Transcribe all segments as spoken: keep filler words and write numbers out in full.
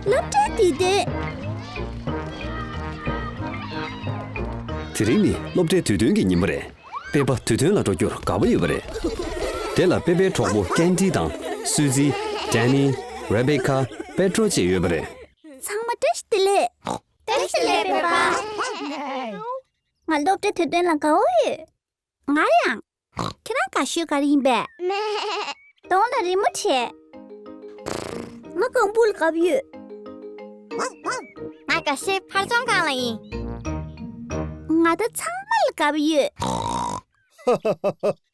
སློབ་གྲྭའི་དུས་སྟོན། དེ་རིང་ནི་སློབ་གྲྭའི་དུས་སྟོན་གྱི་ཉིན་མོ་རེད། པེ་པ་དུས་སྟོན་ལ་འགྲོ་རྒྱུར་དགའ་པོ་ཡོད་པ་རེད། དེ་ལ་པེ་པའི་གྲོགས་པོ་ཀན་ཌི་དང་སུ་ཛི། ཌན་ནི། རེ་བེ་ཁ། པེ་ཏྲོ་བཅས་ཡོད་པ་རེད། ཚང་མ་བཀྲ་ཤིས་བདེ་ལེགས། བཀྲ་ཤིས་བདེ་ལེགས་པེ་པ། ང་སློབ་གྲྭའི་དུས་སྟོན་ལ་དགའ་པོ་ཡོད། ང་ཡང་། ཁྱེད་རང་དགའ་ཤོས་ག་རེ་ཡིན་པས། གདོང་ལ་རི་མོ་བྲིས། ང་སྒམ་པོ་ལ་དགའ་པོ་ཡོད། ང་དགའ་ཤོས་ཕར་ཚོང་ཁང་ལ་ཡིན། ང་ད་ཚང་མ་ལ་དགའ་པོ་ཡོད།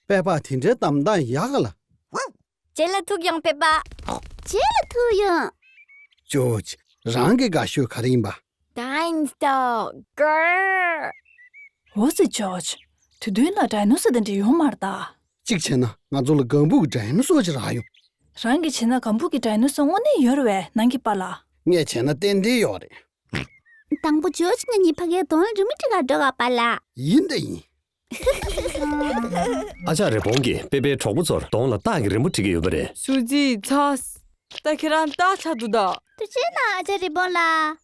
པེ་པ་དེ་འདྲའི་གདམ་སྟངས་ཡག་ག་ལ། རྗེས་ལ་ཐུག་ཡོང་པེ་པ། རྗེས་ལ་ཐུག་ཡོང་། ཇོ་ཇི། རང་གི་དགའ་ཤོས་ག་རེ་ཡིན་པ། ཌའི་ནོ་སོར་གར། འོ་ཙི་ཇོ་ཇི། དུས་སྟོན་ལ་ཌའི་ནོ་སོར་དེ་འདྲ་ཡོད་མ་རེད་ད། གཅིག་བྱས་ན་ང་ཚོ་ལ་སྒམ་པོ་གི་ཌའི་ནོ་སོར་ཅིག་རག་ཡོང་། རང་གིས་བྱས་ན་སྒམ་པོ་གི་ཌའི་ནོ་སོར་དངོས་གནས་ཡོད་རེད་པས་ནང་གི་པཱ་ལགས། ངས་བྱས་ན་ཏན་ཏན་ཡོད་རེད། དང་པོ་ཇོ་ཇི་ང་གཉིས་ཕ་གིར་གདོང་ལ་རི་མོ་བྲིས་ག་འགྲོ་ག་པཱ་ལགས། ཡིན་ད་ཡིན། ཨ་ཅག་རི་བོང་གིས་པེ་པའི་གྲོགས་པོ་ཚོར་གདོང་ལ་སྟག་གི་རི་མོ་བྲིས་ཀྱི་ཡོད་པ་རེད། སུ་ཛི། ཚ། ད་ཁྱེད་རང་སྟག་ཆགས་འདུག་ད། ཐུགས་རྗེ་གནང་ཨ་ཅག་རི་བོང་ལགས།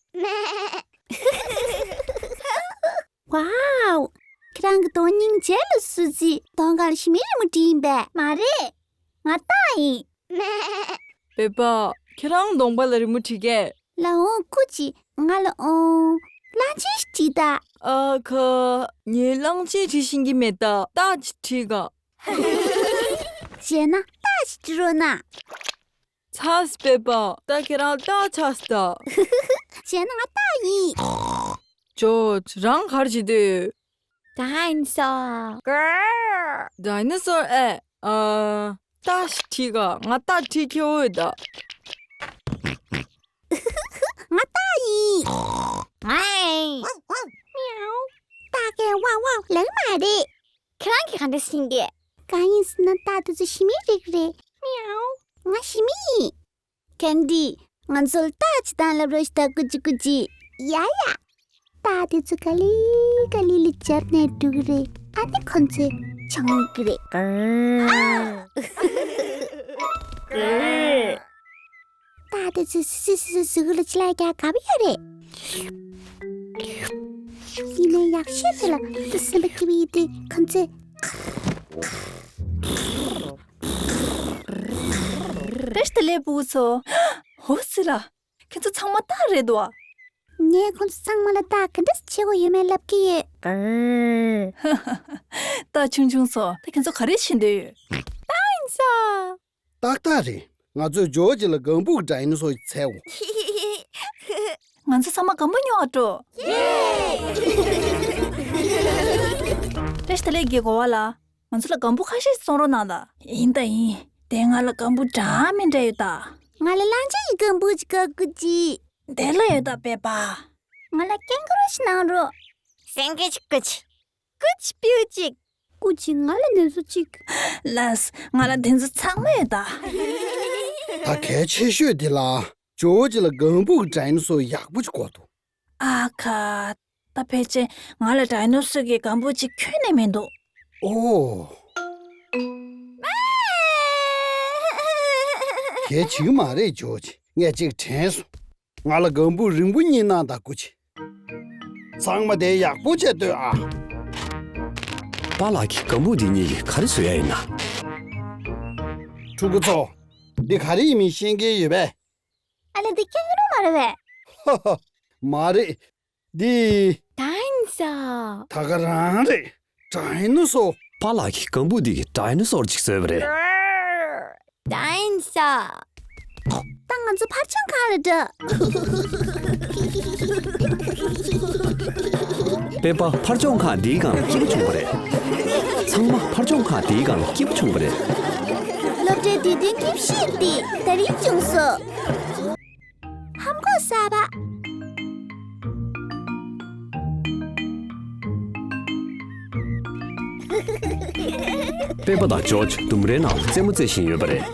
ཝའོ། ཁྱེད་རང་གི་གདོང་སྙིང་རྗེ་ལ་སུ་ཛི། གདོང་སྒང་ལ་ཞི་མིའི་རི་མོ་བྲིས་ཡིན་པས། མ་རེད། ང་སྟག་ཡིན། པེ་པ། ཁྱེད་རང་གདོང་པ་ལ་རི་མོ་བྲིས་ཀས། ལགས་འོང་སྐུ་མཁྱེན། ང་ལ་འོང་། གླང་ཆེན་ཞིག་བྲིས་ད། ཨ་ཁ། ངས་གླང་ཆེན་བྲིས་ཤེས་ཀྱི་མེད་ད། སྟག་ཅིག་བྲིས་ག། བྱས་ན་སྟག་ཅིག་བྲིས་རོགས་གནང་། ཚ་སི་པེ་པ། ད་ཁྱེད་རང་སྟག་ཆགས་སི་ད། བྱས་ན་ང་སྟག་ཡིན། ཇོ་ཇི། རང་ག་རེ་བྱེད་འདོད། ཌའི་ནོ་སོར་གར། ཌའི་ནོ་སོར་ཨེ། ཨ། སྟག་ཞིག་བྲིས་ག། ང་སྟག་བྲིས་ཁྱེར་འོས་ད། ང་སྟག་ཡིན། ཝའི། མིའུ། སྟག་གིས་ཝའོ་ཝའོ་ལབ་མ་རེད། ཁྱེད་རང་གིས་ག་འདྲ་ཤེས་ཀྱི། གང་ཡིན་ཟེར་ན་སྟག་དེ་ཚོ་ཞི་མིའི་རིགས་རེད། མིའུ། ང་ཞི་མི་ཡིན། ཀན་ཌི། ང་ཚོ་ལ་སྟག་ཅིག་བཏང་ལབ་རོགས་ཞུ་ད། ཀུ་ཅི་ཀུ་ཅི། ཡ་ཡ། སྟག་དེ་ཚོ་ག་ལེ་ག་ལེ་ལ་འཇབ་ནས་འགྲོ་གི་རེད། ཨ་ནི་ཁོ་ཚོས་ཆང་གི་རེད། སྟག་དེ་ཚོས་སི་སི་སི་སི་གཟུགས་ལ་ཅི་ལ་རྒྱག་དགའ་པོ་ཡོད་རེད། ཡིན་ནའི་ཡག་ཤོས་དེ་ལ་དུ་སེམས་པ་སྐྱིད་པོ་ཡིན་དུས་ཁོ་ཚོས། བཀྲ་ཤིས་བདེ་ལེགས་ཕྲུ་གུ་ཚོ། འོ་ཙི་ལ། ཁྱེད་ཚོ་ཚང་མ་སྟག་རེད་དོ། ངས་ཁོང་ཚོ་ཚང་མ་ལ་སྟག་ག་འདྲ་བྱེད་དགོས་ཡོད་མེད་ལབ་ཀྱི་ཡོད། སྟག་ཆུང་ཆུང་ཚོ། ད་ཁྱེད་ཚོ་ག་རེ་བྱེད་འདོད་ཡོད། སྟག་ཡིན་ས། ཏག་ཏག་རེད། ང་ཚོས་ཇོ་ཇི་ལ་སྒམ་པོ་གི་ཌའི་ནོ་སོར་ཅིག་འཚོལ་འོང་། ང་ཚོ་ཚང་མ་སྒམ་པོ་ཉོ་བར་འགྲོ། བཀྲ་ཤིས་བདེ་ལེགས་ཀྱི་གོ་བ་ལ། ང་ཚོ་ལ་སྒམ་པོ་ཁ་ཤས་ཤིག་བཙོང་རོགས་གནང་དང་། ཡིན་དང་ཡིན། དེ་ང་ལ་སྒམ་པོ་འདྲ་མི་འདྲ་ཡོད་ད། ང་ལ་གླང་ཆེན་གྱི་སྒམ་པོ་ཅིག་དགའ་ཀུ་ཅི། དེ་ལ་ཡོད་ད་པེ་པ། ང་ལ་ཀེང་གུ་རུ་ཞིག་གནང་རོགས། སེང་གེ་ཅིག་ཀུ་ཅི། ཀུ་ཅི་པིའུ་ཅིག་ཀུ་ཅི་ང་ལ་ནེ་ཙོ་ཅིག་ལགས། ང་ལ་དེ་ཚོ་ཚང་མ་ཡོད་ད། ད་གལ་ཆེ་ཤོས་དེ་ལ། ཇོ་ཇི་ལ་སྒམ་པོ་གི་ཌའི་ནོ་སོར་ཡག་པོ་ཅིག་དགོས་འདུག་ཨ་ཁ། ད་ཕལ་ཆེར་ང་ལ་ཌའི་ནོ་སོར་གྱི་སྒམ་པོ་ཅིག་ཁྱོན་ནས་མི་འདུག་ཨོ། གལ་ཆེ་གི་མ་རེད་ཇོ་ཇི། ངས་ཅིག་དྲན་སོང་། ང་ལ་སྒམ་པོ་རིང་པོ་གཉིས་གནང་དང་ཀུ་ཅི། ཚང་མ་དེ་ཡག་པོ་བྱས་སྡོད་ཨ། པཱ་ལགས་ཀྱིས་སྒམ་པོ་འདི་གཉིས་ཀྱིས་ག་རེ་བཟོ་ཡ་ཡིན་ན། ཕྲུ་གུ་ཚོ། འདི་ག་རེ་ཡིན་མིན་ཤེས་མཁན་ཡོད་པས། ཨ་ལེ་འདི་ཀེང་གུ་རུ་མ་རེད་པས། ཧ་ཧ། མ་རེད། འདི། ཌའི་ནོ་སོར། ད་ག་རང་རེད། ཌའི་ནོ་སོར། པཱ་ལགས་ཀྱིས་སྒམ་པོ་འདི་གི་ཌའི་ནོ་སོར་ཅིག་བཟོས་པ་རེད། ཌའི་ནོ་སོར། ད་ང་ཚོ་ཕར་ཕྱོགས་ཁང་ལ་འགྲོ། པེ་པ་ཕར་ཕྱོགས་ཁང་འདིའི་སྒང་ལ་སྐྱིད་པོ་བྱུང་བ་རེད། ཚང་མ་ཕར་ཕྱོགས་ཁང་འདིའི་སྒང་ལ་སྐྱིད་པོ་བྱུང་བ་རེད། སློབ་གྲྭའི་དུས་སྟོན་དངོས་གཞི་འདི་ད་རེས་བྱུང་སོང་། ཧམ་གོག་གསར་པ། པེ་པ་དང་ཇོ་ཇི་ལྡུམ་རའི་ནང་ལ་རྩེད་མོ་རྩེ་བཞིན་ཡོད་པ་རེད།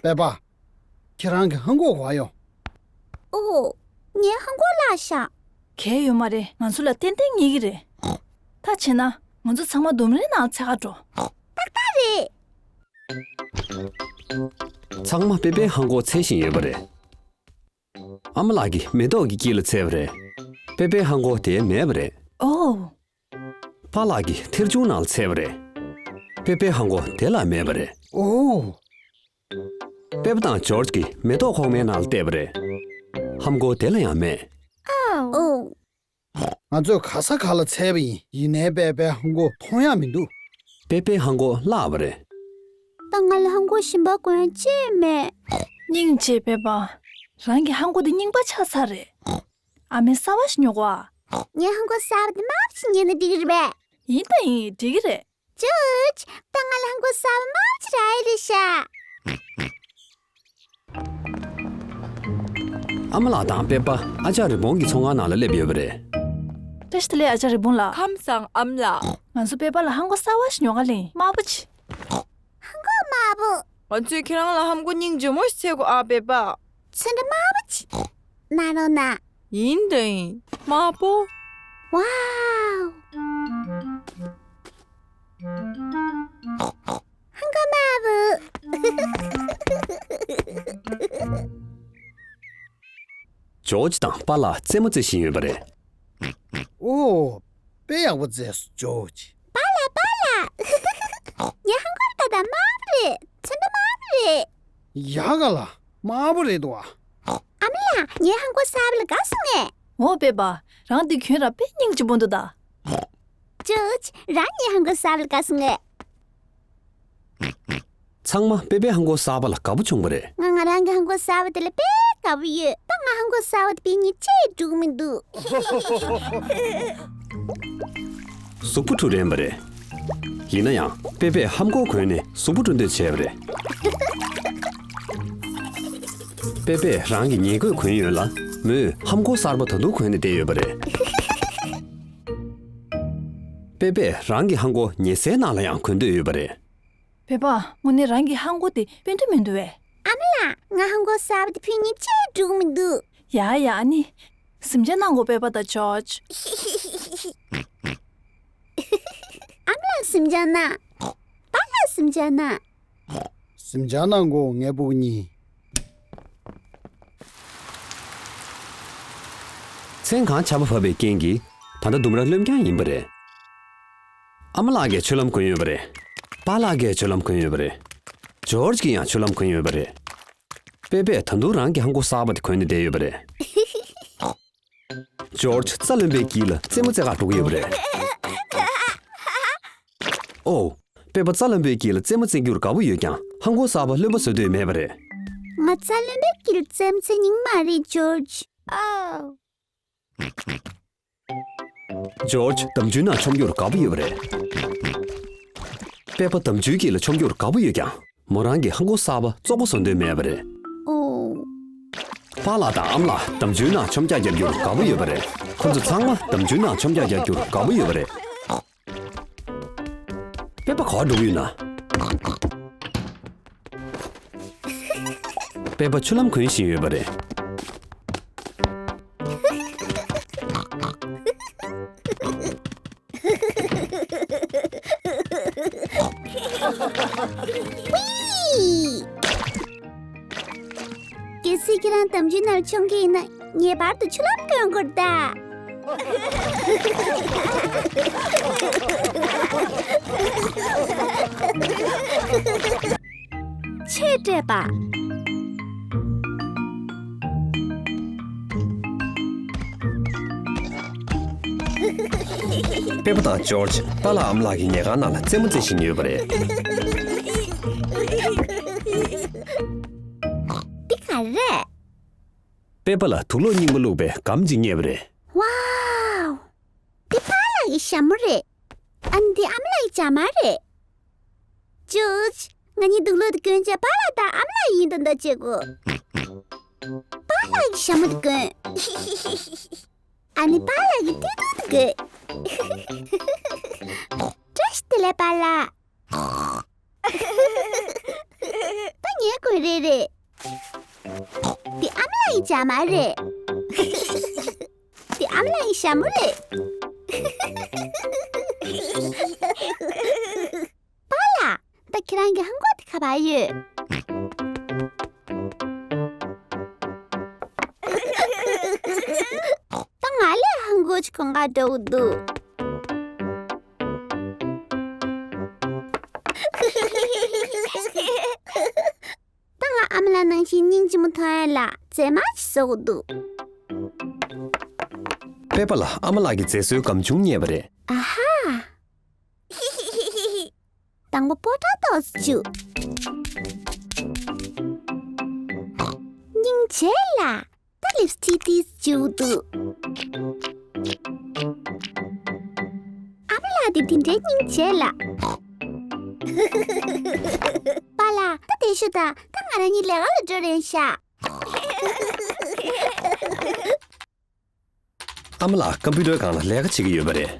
པེ་པ། ཁྱེད་རང་གི་ཧམ་གོག་ག་པར་ཡོད། ཨོ། ངའི་ཧམ་གོག་བརླག་ཤག་གལ་ཡོད་མ་རེད། ང་ཚོ་ལ་ཏན་ཏན་རྙེད་ཀྱི་རེད། ད་བྱས་ན་ང་ཚོ་ཚང་མ་ལྡུམ་རའི་ནང་འཚོལ་ག་འགྲོ། ཏག་ཏག་རེད། ཚང་མ་པེ་པེའི་ཧང་གོ་འཚོལ་བཞིན་ཡོད་པ་རེད། ཨ་མ་ལགས་ཀྱིས་མེ་ཏོག་གི་དཀྱིལ་ལ་འཚོལ་བ་རེད། པེ་པེའི་ཧང་གོ་དེ་མེད་པ་རེད། ཨོ། པཱ་ལགས་ཀྱིས་ཐེར་ཆུང་ནང་ལ་འཚོལ་བ་རེད། པེ་པེའི་ཧང་གོ་དེ་ལ་མེད་པ་རེད། ཨོ། པེ་པ་དང་ཇོརྗ་གིས་མེ་ཏོག་ཁོག་མའི་ནང་ལ་བལྟས་པ་རེད། ཧམ་གོ་དེ་ལ་ཡང་མེད། ཨོ། ང་ཚོས་ག་ས་ག་ལ་འཚོལ་བ་ཡིན། ཡིན་ནའི་པེ་པེའི་ཧང་གོ་མཐོང་ཡ་མི་འདུག་པེ་པེའི་ཧང་གོ་བརླག་པ་རེད། ད་ང་ལ་ཧང་གོ་གཞན་པ་གོན་ཅི་མེད། སྙིང་རྗེ་པེ་པ། རང་གི་ཧང་གོ་དེ་རྙིང་པ་ཆགས་ཚར་རེད། ཨ་མའི་གསར་པ་ཞིག་ཉོ་དགོས་ཨ། ངའི་ཧང་གོ་གསར་པ་དེ་དམར་པོ་ཞིག་ཉོས་ན་འགྲིག་གི་རེད་པས། ཡིན་ད་ཡིན། འགྲིག་གི་རེད། ཇོརྗ། ད་ང་ལ་ཧང་གོ་གསར་པ་དམར་པོ་ཅིག་རག་ཡ་རེད་ཤག་ཨ་མ་ལགས་དང་པེ་པ་ཨ་ཅག་རི་བོང་གི་ཚོང་ཁང་ནང་ལ་སླེབས་ཡོད་པ་རེད། བཀྲ་ཤིས་བདེ་ལེགས་ཨ་ཅག་རི་བོང་ལགས། ཁམས་བཟང་ཨ་མ་ལགས། ང་ཚོ་པེ་པ་ལ་ཧང་གོ་གསར་པ་ཞིག་ཉོ་ག་སླེབས་ཡིན། དམར་པོ་ཅིག་ཧང་གོ་དམར་པོ། ང་ཚོས་ཁྱེད་རང་ལ་ཧང་གོ་སྙིང་རྗེ་མོ་ཞིག་འཚོལ་དགོས་ཨ། པེ་པ། ཚོན་ཁྲ་དམར་པོ་ཅིག་གནང་རོགས་གནང་། ཡིན་དང་ཡིན། དམར་པོ། ཝའོ། ཧང་གོ་དམར་པོ། ཇོརྗ་དང་པཱ་ལགས་རྩེད་མོ་རྩེ་བཞིན་ཡོད་པ་རེད། ཨོ། དཔེ་ཡག་པོ་རྩེས་སོང་ཇོརྗ། པཱ་ལགས། པཱ་ལགས། ངའི་ཧང་གོ་ད་ལྟ་དམར་པོ་རེད། ཚོན་ཁྲ་དམར་པོ་རེད། ཡག་ག་ལ། དམར་པོ་རེད་འདུག་ཨ། ཨ་མ་ལགས། ངའི་ཧང་གོ་གསར་པ་ལ་དགའ་སོང་ངས། འོ་པེ་པ། རང་འདི་གྱོན་ར་དཔེ་སྙིང་རྗེ་པོ་འདུག་ད། ཇོརྗ། རང་ངའི་ཧང་གོ་གསར་པ་ལ་དགའ་སོང་ངས། ཚང་མ་པེ་པེའི་ཧང་གོ་གསར་པ་ལ་དགའ་པོ་བྱུང་བ་རེད། ང་ང་རང་གི་ཧང་གོ་གསར་པ་དེ་ལ་དཔེ་དགའ་པོ་ཡོད། ད་ང་ཧང་གོ་གསར་པ་དེ་ཕུད་མཁན་ཅིག་འགྲོ་གི་མི་འདུག་གཟུགས་པོ་འཁྲུ་རན་པ་རེད། ཡིན་ན་ཡང་པེ་པེས་ཧམ་གོག་གོན་ནས་གཟུགས་པོ་འཁྲུ་འདོད་བྱས་པ་རེད། པེ་པེས་རང་གི་ཉལ་གོས་གོན་ཡོད་ལ། མོས་ཧམ་གོག་གསར་པ་ད་དུང་གོན་ནས་བསྡད་ཡོད་པ་རེད། པེ་པེས་རང་གི་ཧམ་གོག་ཉལ་སའི་ནང་ལ་ཡང་གོན་འདོད་ཡོད་པ་རེད། པེ་པ། དངོས་གནས་རང་གི་ཧམ་གོག་དེ་དཔེ་མཐོ་མི་འདུག་བས། ཨ་མ་ལགས། ང་ཧམ་གོག་གསར་པ་དེ་ཕུད་མཁན་ཅིག་འགྲོ་གི་མི་འདུག་ཡ་ཡ། ཨ་ནི། གཟིམ་འཇག་གནང་གོ་པེ་པ་དང་ཇོརྗ། ཨ་མ་ལགས་གཟིམ་འཇག་གནང་། པཱ་ལགས་གཟིམ་འཇག་གནང་། གཟིམ་འཇག་གནང་གོ་ངའི་ཕྲུ་གུ་གཉིས། མཚན་གང་ཆར་པ་བབས་པའི་རྐྱེན་གྱིས་ད་ལྟ་ལྡུམ་ར་རློན་རྐྱང་ཡིན་པ་རེད། ཨ་མ་ལགས་ཀྱིས་ཆུ་ལྷམ་གོན་ཡོད་པ་རེད། པཱ་ལགས་ཀྱིས་ཆུ་ལྷམ་གོན་ཡོད་པ་རེད། ཇོརྗ་གིས་ཡང་ཆུ་ལྷམ་གོན་ཡོད་པ་རེད། པེ་པེས་ད་དུང་རང་གི་ཧམ་གོག་གསར་པ་དེ་གོན་ནས་བསྡད་ཡོད་པ་རེད། ཇོརྗ་རྩྭ་རློན་པའི་དཀྱིལ་ལ་རྩེད་མོ་རྩེ་གར་འགྲོ་གི་ཡོད་པ་རེད། ཨོ། པེ་པ་རྩྭ་རློན་པའི་དཀྱིལ་ལ་རྩེད་མོ་རྩེ་རྒྱུར་དགའ་པོ་ཡོད་ཀྱང་ཧམ་གོག་གསར་པ་རློན་པ་བཟོ་འདོད་མེད་པ་རེད། ང་རྩྭ་རློན་པའི་དཀྱིལ་རྩེད་མོ་རྩེ་སྙིང་མ་རེད་ཇོརྗ། ཨོ། ཇོརྗ་འདམ་ཆུའི་ནང་མཆོང་རྒྱུར་དགའ་པོ་ཡོད་པ་རེད། པེ་པ་འདམ་ཆུའི་དཀྱིལ་ལ་མཆོང་རྒྱུར་དགའ་པོ་ཡོད་ཀྱང་མོ་རང་གི་ཧམ་གོག་གསར་པ་བཙོག་པ་བཟོ་འདོད་མེད་པ་རེད། ཨོ། པཱ་ལགས་དང་ཨ་མ་ལགས་འདམ་ཆུའི་ནང་མཆོང་རྒྱག་རྒྱག་རྒྱུར་དགའ་པོ་ཡོད་པ་རེད། ཁོ་ཚོ་ཚང་མ་འདམ་ཆུའི་ནང་མཆོང་རྒྱག་རྒྱག་རྒྱུར་དགའ་པོ་ཡོད་པ་རེད། པེ་པ་ག་པར་འགྲོ་གི་ཡོད་ན། པེ་པ་ཆུ་ལྷམ་གོན་བཞིན་ཡོད་པ་རེད། གལ་སྲིད་ཁྱེད་རང་འདམ་ཆུའི་ནང་མཆོང་གི་ཡིན་ན་ངེས་པར་དུ་ཆུ་ལྷམ་གོན་དགོས་རེད་ད། ཆོས་སྤྲད་པ། པེ་པ་དང་ཇོརྗ་པཱ་ལགས་ཨ་མ་ལགས་ཀྱི་ཉལ་ཁང་ནང་ལ་རྩེད་མོ་རྩེ་བཞིན་ཡོད་པ་རེད། འདི་ག་རེད། པེ་པ་ལ་དུག་སློག་རྙིང་པ་བླུགས་པའི་སྒམ་ཅིག་རྙེད་པ་རེད། ཝའོ། འདི་པཱ་ལགས་ཀྱི་ཞྭ་མོ་རེད། ཨ་ནི་འདི་ཨ་མ་ལགས་ཀྱི་ཇ་མ་རེད། ཇོརྗ། ང་གཉིས་དུག་སློག་དེ་གྱོན་བྱས་པཱ་ལགས་དང་ཨ་མ་ལགས་ཡིན་དང་འདྲ་བྱེད་དགོས། པཱ་ལགས་ཀྱི་ཞྭ་མོ་དེ་གྱོན། ཨ་ནི་པཱ་ལགས་ཀྱི་སྟོད་ཐུང་དེ་གྱོན། བཀྲ་ཤིས་བདེ་ལེགས་པཱ་ལགས། ད་ངས་གོན་རན་རེད། འདི་ཨ་མ་ལགས་ཀྱི་ཇ་མ་རེད། འདི་ཨ་མ་ལགས་ཀྱི་ཞྭ་མོ་རེད། པཱ་ལགས། ད་ཁྱེད་རང་གི་ཧམ་གོག་དེ་ག་པར་ཡོད། ཇོར་ཇི་ཁོང་ཁ་འགྲོ་གི་འདུག་ད་ང་ཨ་མ་ལགས་ནང་བཞིན་སྙིང་རྗེ་མོ་མཐོང་ཡ་ལ་མཛེས་མ་ཅིག་བཟོ་གི་འདུག་པེ་པ་ལ་ཨ་མ་ལགས་ཀྱི་མཛེས་བཟོའི་སྒམ་ཆུང་རྙེད་པ་རེད། ཨ་ཧ། དང་པོ་སྤོ་ཊ་ཏོག་ཙམ་བྱུག་སྙིང་རྗེ་ལ། ད་ལིབ་སི་ཊིག་ཏིས་བྱུག་འདུག་ཨ་མ་ལགས་འདི་དེ་འདྲའི་སྙིང་རྗེ་ལ། པཱ་ལགས་ད་དེ་ཤོད་ད། ད་ང་རང་གཉིས་ལས་ཀ་ལ་འགྲོ་རན་ཤག་ཨ་མ་ལགས་ཀམ་པུ་ཊར་སྒང་ལ་ལས་ཀ་བྱེད་ཀྱི་ཡོད་པ་རེད།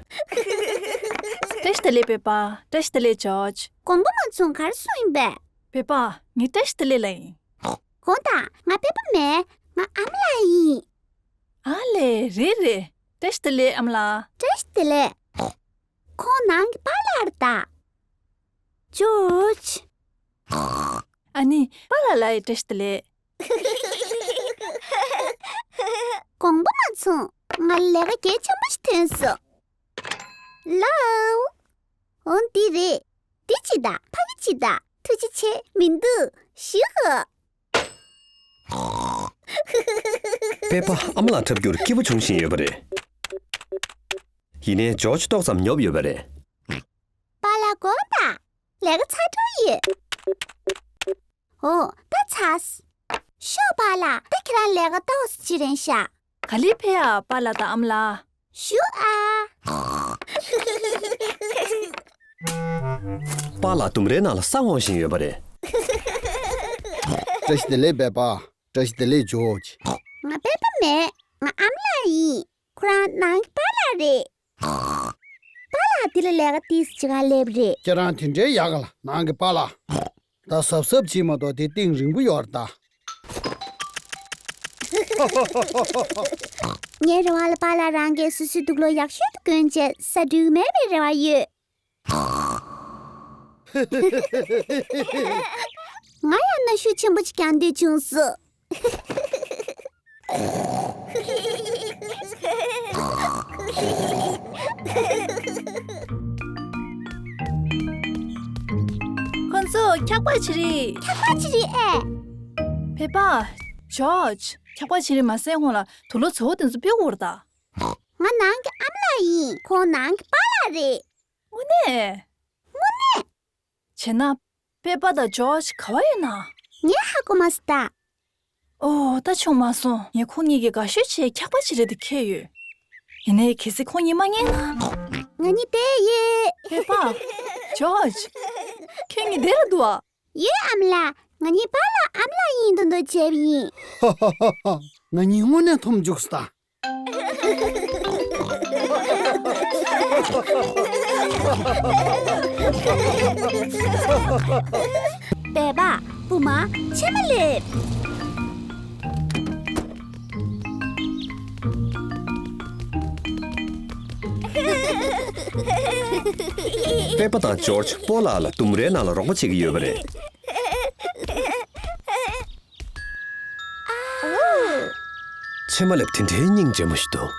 བཀྲ་ཤིས་བདེ་ལེགས་པེ་པ། བཀྲ་ཤིས་བདེ་ལེགས་ཇོར་ཇི། དགོངས་པ་མ་ཚོམས། ག་རེ་གསུངས་ཡིན་པས། པེ་པ། ངས་བཀྲ་ཤིས་བདེ་ལེགས་ལབ་ཡིན། དགོངས་དག་ང་པེ་པ་མིན། ང་ཨ་མ་ལགས་ཡིན། ཨ་ལས། རེད་རེད། བཀྲ་ཤིས་བདེ་ལེགས་ཨ་མ་ལགས། བཀྲ་ཤིས་བདེ་ལེགས། ཁོང་ནང་གི་པཱ་ལགས་རེད་ད། ཇོར་ཇི། ཨ་ནི་པཱ་ལགས་ལ་ཡང་བཀྲ་ཤིས་བདེ་ལེགས། དགོངས་པ་མ་ཚོམས། ང་ལས་ཀ་གལ་ཆེན་པོ་ཞིག་ཐོན་སོང་། ལའོ། འོ་འདི་རེད། འདི་གཅིག་དང་ཕ་གི་གཅིག་དང་། ཐུགས་རྗེ་ཆེ། མི་འདུག་ཞུ་ཧོ། པེ་པ་ཨ་མ་ལགས་འཁྲབ་རྒྱུར་སྐྱིད་པོ་བྱུང་བཞིན་ཡོད་པ་རེད། ཡིན་ནའི་ཇོར་ཇི་ཏོག་ཙམ་ཉོབ་ཡོད་པ་རེད། པཱ་ལགས་དགོངས་དག་ལས་ཀ་ཚར་འགྲོ་ཡོད། འོ་ད་ཚར། ཤོག་པཱ་ལགས། ད་ཁྱེད་རང་ལས་ཀ་ཏོག་ཙམ་བྱེད་རན་ཤག་ག་ལེར་ཕེབས་ཨ་པཱ་ལགས་དང་ཨ་མ་ལགས། ཞུ་ཨ། པཱ་ལགས་ལྡུམ་རའི་ནང་ལ་ས་སྔོག་བཞིན་ཡོད་པ་རེད། བཀྲ་ཤིས་བདེ་ལེགས་པེ་པ། བཀྲ་ཤིས་བདེ་ལེགས་ཇོར་ཇི། ང་པེ་པ་མིན། ང་ཨ་མ་ལགས་ཡིན། ཁོ་རང་ནང་གི་པཱ་ལགས་རེད། པཱ་ལགས་འདི་ལ་ལས་ཀ་ཏོག་ཙམ་བྱེད་ག་སླེབས་རེད། ཁྱེད་རང་དེ་འདྲའི་ཡག་ག་ལ། ནང་གི་པཱ་ལགས། ད་གཟབ་གཟབ་བྱེད་མ་གཏོགས་དེ་གཏིང་རིང་པོ་ཡོད་རེད་ད། ངའི་རེ་བ་ལ་པཱ་ལགས་རང་གིས་སོ་སོའི་དུག་ལོག་ཡག་ཤོས་དེ་གོན་བྱས་ཟ་འགྲིག་མེད་པའི་རེ་བ་ཡོད། ང་ཡང་གནོན་ཤུགས་ཆེན་པོ་ཅིག་རྒྱག་འདོད་བྱུང་སོང་། ཁོ་ཚོ་འཁྱག་པ་བྱེད་རེད། འཁྱག་པ་བྱེད་རེད་ཨེ། པེ་པ། ཇོར་ཇི། འཁྱག་པ་བྱེད་རེད་མ་ཟེར་སྔོན་ལ་དུག་ལོག་བཙོག་པ་དེ་ཚོ་སྤོ་དགོས་རེད་ད། ང་ནང་གི་ཨ་མ་ལགས་ཡིན། ཁོང་ནང་གི་པཱ་ལགས་རེད། དངོས་གནས། དངོས་གནས། བྱས་ན། པེ་པ་དང་ཇོར་ཇི་ག་པར་ཡོད་ན། ངས་ཧ་གོ་མ་སོང་ད། ཨོ་ད་ཆུང་མ་སོང་། ངས་ཁོང་གཉིས་ཀྱིས་དགའ་ཤོས་བྱས་འཁྱག་པ་བྱེད་རེད་དེ་ཁེལ་ཡོད། ཡིན་ནའི་གལ་སྲིད་ཁོང་གཉིས་མ་ཉན་ན། ང་གཉིས་བསྡད་ཡོད། པེ་པ། ཇོར་ཇི། ཁྱེད་གཉིས་བསྡད་ར་འདུག་ཨ། ཡོད་ཨ་མ་ལགས། ང་གཉིས་པཱ་ལགས་ཨ་མ་ལགས་ཡིན་མདོག་མདོག་བྱས་པ་ཡིན། ཧ་ཧ་ཧ་ཧ། ང་གཉིས་དངོས་གནས་འཐོམ་འཇུག་སོང་ད། པེ་པ། བུ་མོ། ཕྱེ་མ་ལེབ། པེ་པ་དང་ཇོར་ཇི་པཱ་ལགས་ལ་ལྡུམ་རའི་ནང་ལ་རོགས་པ་བྱེད་ཀྱི་ཡོད་པ་རེད། ཕྱེ་མ་ལེབ་དེ་འདྲའི་སྙིང་རྗེ་མོ་ཞིག་འདུག་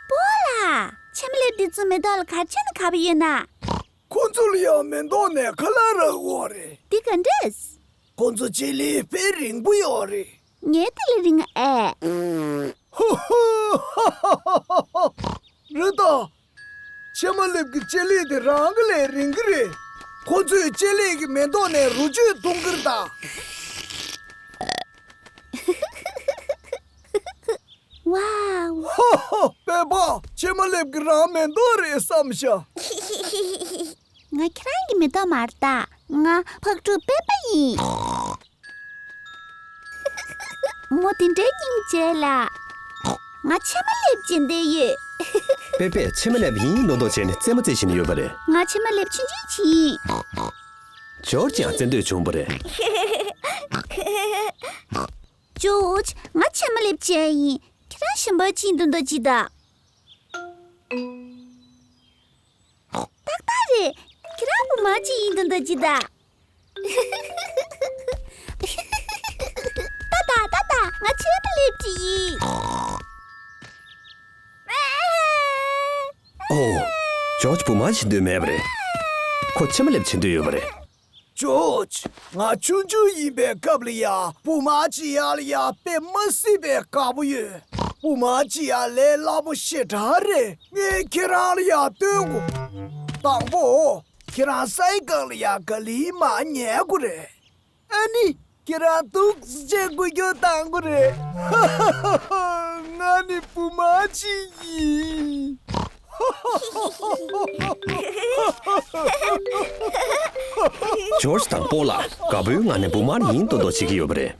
པཱ་ལགས། ཕྱེ་མ་ལེབ་འདི་ཚོ་མེ་ཏོག་ལ་ག་རེ་བྱས་ནས་ག་པར་ཡོད་ན། ཁོ་ཚོ་ལ་ཡང་མེ་ཏོག་ནས་ཁ་ལག་རག་གི་ཡོད་རེད། འདི་ག་འདྲས། ཁོ་ཚོ་ལྕེ་ལེབ་དཔེ་རིང་པོ་ཡོད་རེད། ངའི་དེ་ལས་རིང་ཨེ། ཧུ་ཧུ། རེད་ད། ཕྱེ་མ་ལེབ་ཀྱི་ལྕེ་ལེབ་དེ་རང་གི་ལས་རིང་གི་རེད། ཁོ་ཚོས་ལྕེ་ལེབ་ཀྱི་མེ་ཏོག་ནས་རོ་བཅུད་འཐུང་གི་རེད་ད། ཝའོ། ཧ་ཧ། པེ་པ། ཕྱེ་མ་ལེབ་ཀྱི་རང་མེ་ཏོག་རེད་བསམ་ཤག་ང་ཁྱེད་རང་གི་མེ་ཏོག་མ་རེད་ད། ང་ཕག་ཕྲུག་པེ་པ་ཡིན། མོ་དེ་འདྲའི་སྙིང་རྗེ་ལ། ང་ཕྱེ་མ་ལེབ་བྱེད་འདོད་ཡོད། པེ་པས་ཕྱེ་མ་ལེབ་ཡིན་མདོག་མདོག་བྱས་ནས་རྩེད་མོ་རྩེ་བཞིན་ཡོད་པ་རེད། ང་ཕྱེ་མ་ལེབ་ཆུང་ཆུང་ཅིག་ཡིན། ཇོར་ཇི་ཡང་རྩེད་འདོད་བྱུང་བ་རེད། ཇོར་ཇི། ང་ཕྱེ་མ་ལེབ་བྱེད་ཡིན། ཁྱེད་རང་གཞོན་པ་ཅིག་ཡིན་མདོག་མདོག་བྱེད་ད། ཏག་ཏག་རེད། ཁྱེད་རང་བུ་མོ་ཅིག་ཡིན་མདོག་མདོག་བྱེད་ད། ཏག་ཏག་ཏག་ཏག་ང་ཕྱེ་མ་ལེབ་ ཅིག་ཡིན། ཨོ། ཇོརྗ་བུ་མ་བྱེད་འདོད་མེད་པ་རེད། ཁོ་ཕྱེ་མ་ལེབ་བྱེད་འདོད་ཡོད་པ་རེད། ཇོརྗ། ང་ཆུང་ཆུང་ཡིན་པའི་སྐབས་ལ་ཡ་བུ་མ་བྱེད་ཡག་ལ་ཡ་དཔེ་མ་སྲིད་པའི་དགའ་པོ་ཡོད། བུ་མ་བྱེད་ཡག་ལས་སླ་པོ་ཞེ་དྲག་རེད། ངས་ཁྱེད་རང་ལ་ཡ་སྟོན་དགོས། དང་པོ། ཁྱེད་རང་སའི་སྒང་ལ་ཡ་ག་ལེར་མར་ཉལ་དགོས་རེད། ཨ་ནི། ཁྱེད་རང་འདུག་སེ་བྱས་འགུལ་སྐྱོད་གཏང་དགོས་རེད། ང་ནི་བུ་མ་བྱེད་ཡིན། ཇོརྗ་དང་པོ་ལགས་དགའ་པོའི་ངང་ནས་བུ་མ་ཡིན་མདོག་མདོག་བྱེད་ཀྱི་ཡོད་པ་རེད།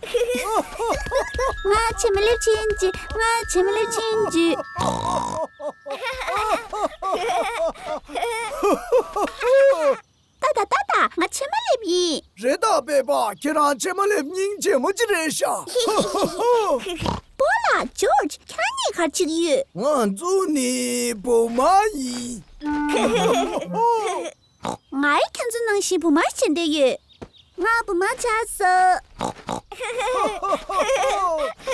ང་ཕྱེ་མ་ལེབ་བྱེད་ཀྱི། ང་ཕྱེ་མ་ལེབ་བྱེད་ཀྱི། ཏ་ཏ་ཏ་ཏ། ང་ཕྱེ་མ་ལེབ་ཡིན། རེད་ད་པད་པ། ཁྱེད་རང་ཕྱེ་མ་ལེབ་སྙིང་རྗེ་མོ་ཅིག་རེད་ཤག་པོ་ལགས། ཇོརྗ། ཁྱེད་རང་གཉིས་ག་རེ་བྱེད་ཀྱི་ཡོད། ང་ཚོ་ནི་བུ་མ་ཡིན། ང་ཡང་ཁྱེད་ཚོ་ནང་བཞིན་བུ་མ་བྱེད་འདོད་ཡོད། ང་བུ་མ་ཆགས་སོང་།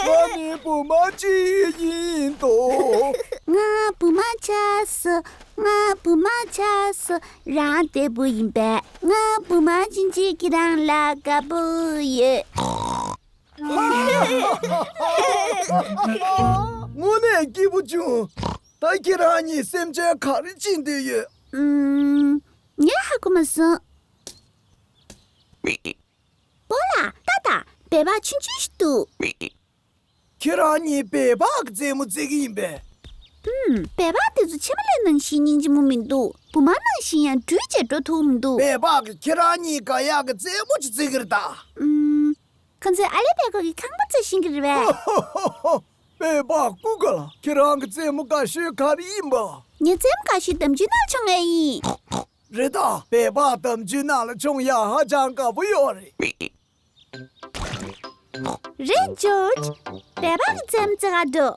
ང་ནི་བུ་མ་གཅིག་ཡིན་ཏོ། ང་བུ་མ་ཆགས་སོང་། ང་བུ་མ་ཆགས་སོང་། རང་བདེ་པོ་ཡིན་པས། ང་བུ་མ་ཅན་ཅིག་གིས་རང་ལ་དགའ་པོ་ཡོད། དངོས་གནས་སྐྱིད་པོ་བྱུང་། ད་ཁྱེད་རང་གཉིས་སེམས་ཅན་ག་རེ་བྱེད་འདོད་ཡོད། ཨུམ། ངས་ཧ་གོ་མ་སོང་། པོ་ལགས། ཏ་ཏ། སྦལ་པ་ཆུང་ཆུང་ཞིག་འདུག་ཁྱེད་རང་གཉིས་སྦལ་པ་གི་རྩེད་མོ་རྩེ་གི་ཡིན་པས། ཨུམ། སྦལ་པ་དེ་ཚོ་ཕྱེ་མ་ལེབ་ནང་བཞིན་སྙིང་རྗེ་མོ་མི་འདུག་བུ་མ་ནང་བཞིན་ཡང་འགྲུལ་བྱས་འགྲོ་ཐུབ་མི་འདུག་སྦལ་པ་གིས་ཁྱེད་རང་གཉིས་དགའ་ཡག་གི་རྩེད་མོ་ཅིག་རྩེ་གི་རེད་ད། ཨུམ། ཁོ་ཚོས་ཨ་ལེ་སྦལ་ཀོག་གི་ཁང་པ་རྩེ་ཤེས་ཀྱི་རེད་པས། སྦལ་པ་སྐུ་དགའ་ལགས། ཁྱེད་རང་གི་རྩེད་མོ་དགའ་ཤོས་ག་རེ་ཡིན་པ། ངའི་རྩེད་མོ་དགའ་ཤོས་འདམ་ཆུའི་ནང་མཆོང་ཡག་ཡིན། རེད་ད། སྦལ་པ་འདམ་ཆུའི་ནང་ལ་མཆོང་ཡག་ཧ་ཅང་དགའ་པོ་ཡོད་རེད། རེད་ཇོརྗ། སྦལ་པ་གི་རྩེད་མོ་རྩེ་ག་འགྲོ།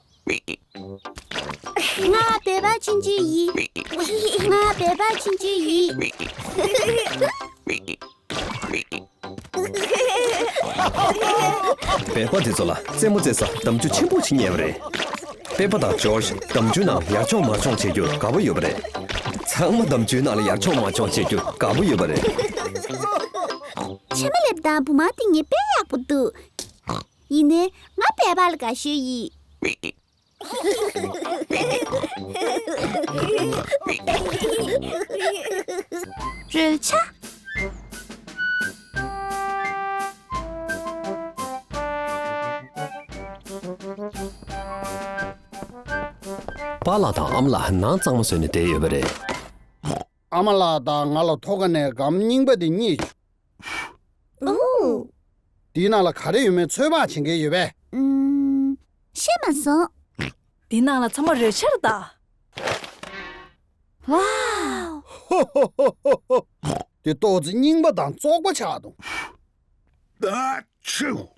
ང་སྦལ་པ་ཆུང་ཆུང་ཡིན། ང་སྦལ་པ་ཆུང་ཆུང་ཡིན། སྦལ་པ་དེ་ཚོ་ལ་རྩེད་མོ་རྩེ་ས་འདམ་ཆུ་ཆེན་པོ་ཞིག་རྙེད་པ་རེད། པད་པ་དང་ཇོརྗ་འདམ་ཆུའི་ནང་ཡར་མཆོང་མར་མཆོང་བྱེད་རྒྱུར་དགའ་པོ་ཡོད་པ་རེད། ཚང་མ་འདམ་ཆུའི་ནང་ལ་ཡར་མཆོང་མར་མཆོང་བྱེད་རྒྱུར་དགའ་པོ་ཡོད་པ་རེད། ཕྱེ་མ་ལེབ་དང་བུ་མ་དེ་གཉིས་དཔེ་ཡག་པོ་འདུག་ཡིན་ནའི་ང་སྦལ་པ་ལ་དགའ་ཤོས་ཡིན། རོལ་ཆ། པཱ་ལགས་དང་ཨ་མ་ལགས་ནང་གཙང་མ་བཟོས་ནས་བསྡད་ཡོད་པ་རེད། ཨ་མ་ལགས་དང་ང་ལ་ཐོག་ཁ་ནས་སྒམ་རྙིང་པ་དེ་རྙེད་བྱུང་། ཨོ། དེའི་ནང་ལ་ག་རེ་ཡོད་མེད་ཚོད་དཔག་བྱེད་མཁན་ཡོད་པས། ཨུམ། ཤེས་མ་སོང་། དེའི་ནང་ལ་ཚང་མ་རོལ་ཆ་རེད་ད། ཝའོ། དེ་ཏོག་ཙེ་རྙིང་པ་དང་བཙོག་པ་ཆགས་འདུག་ཨ་ཆུ།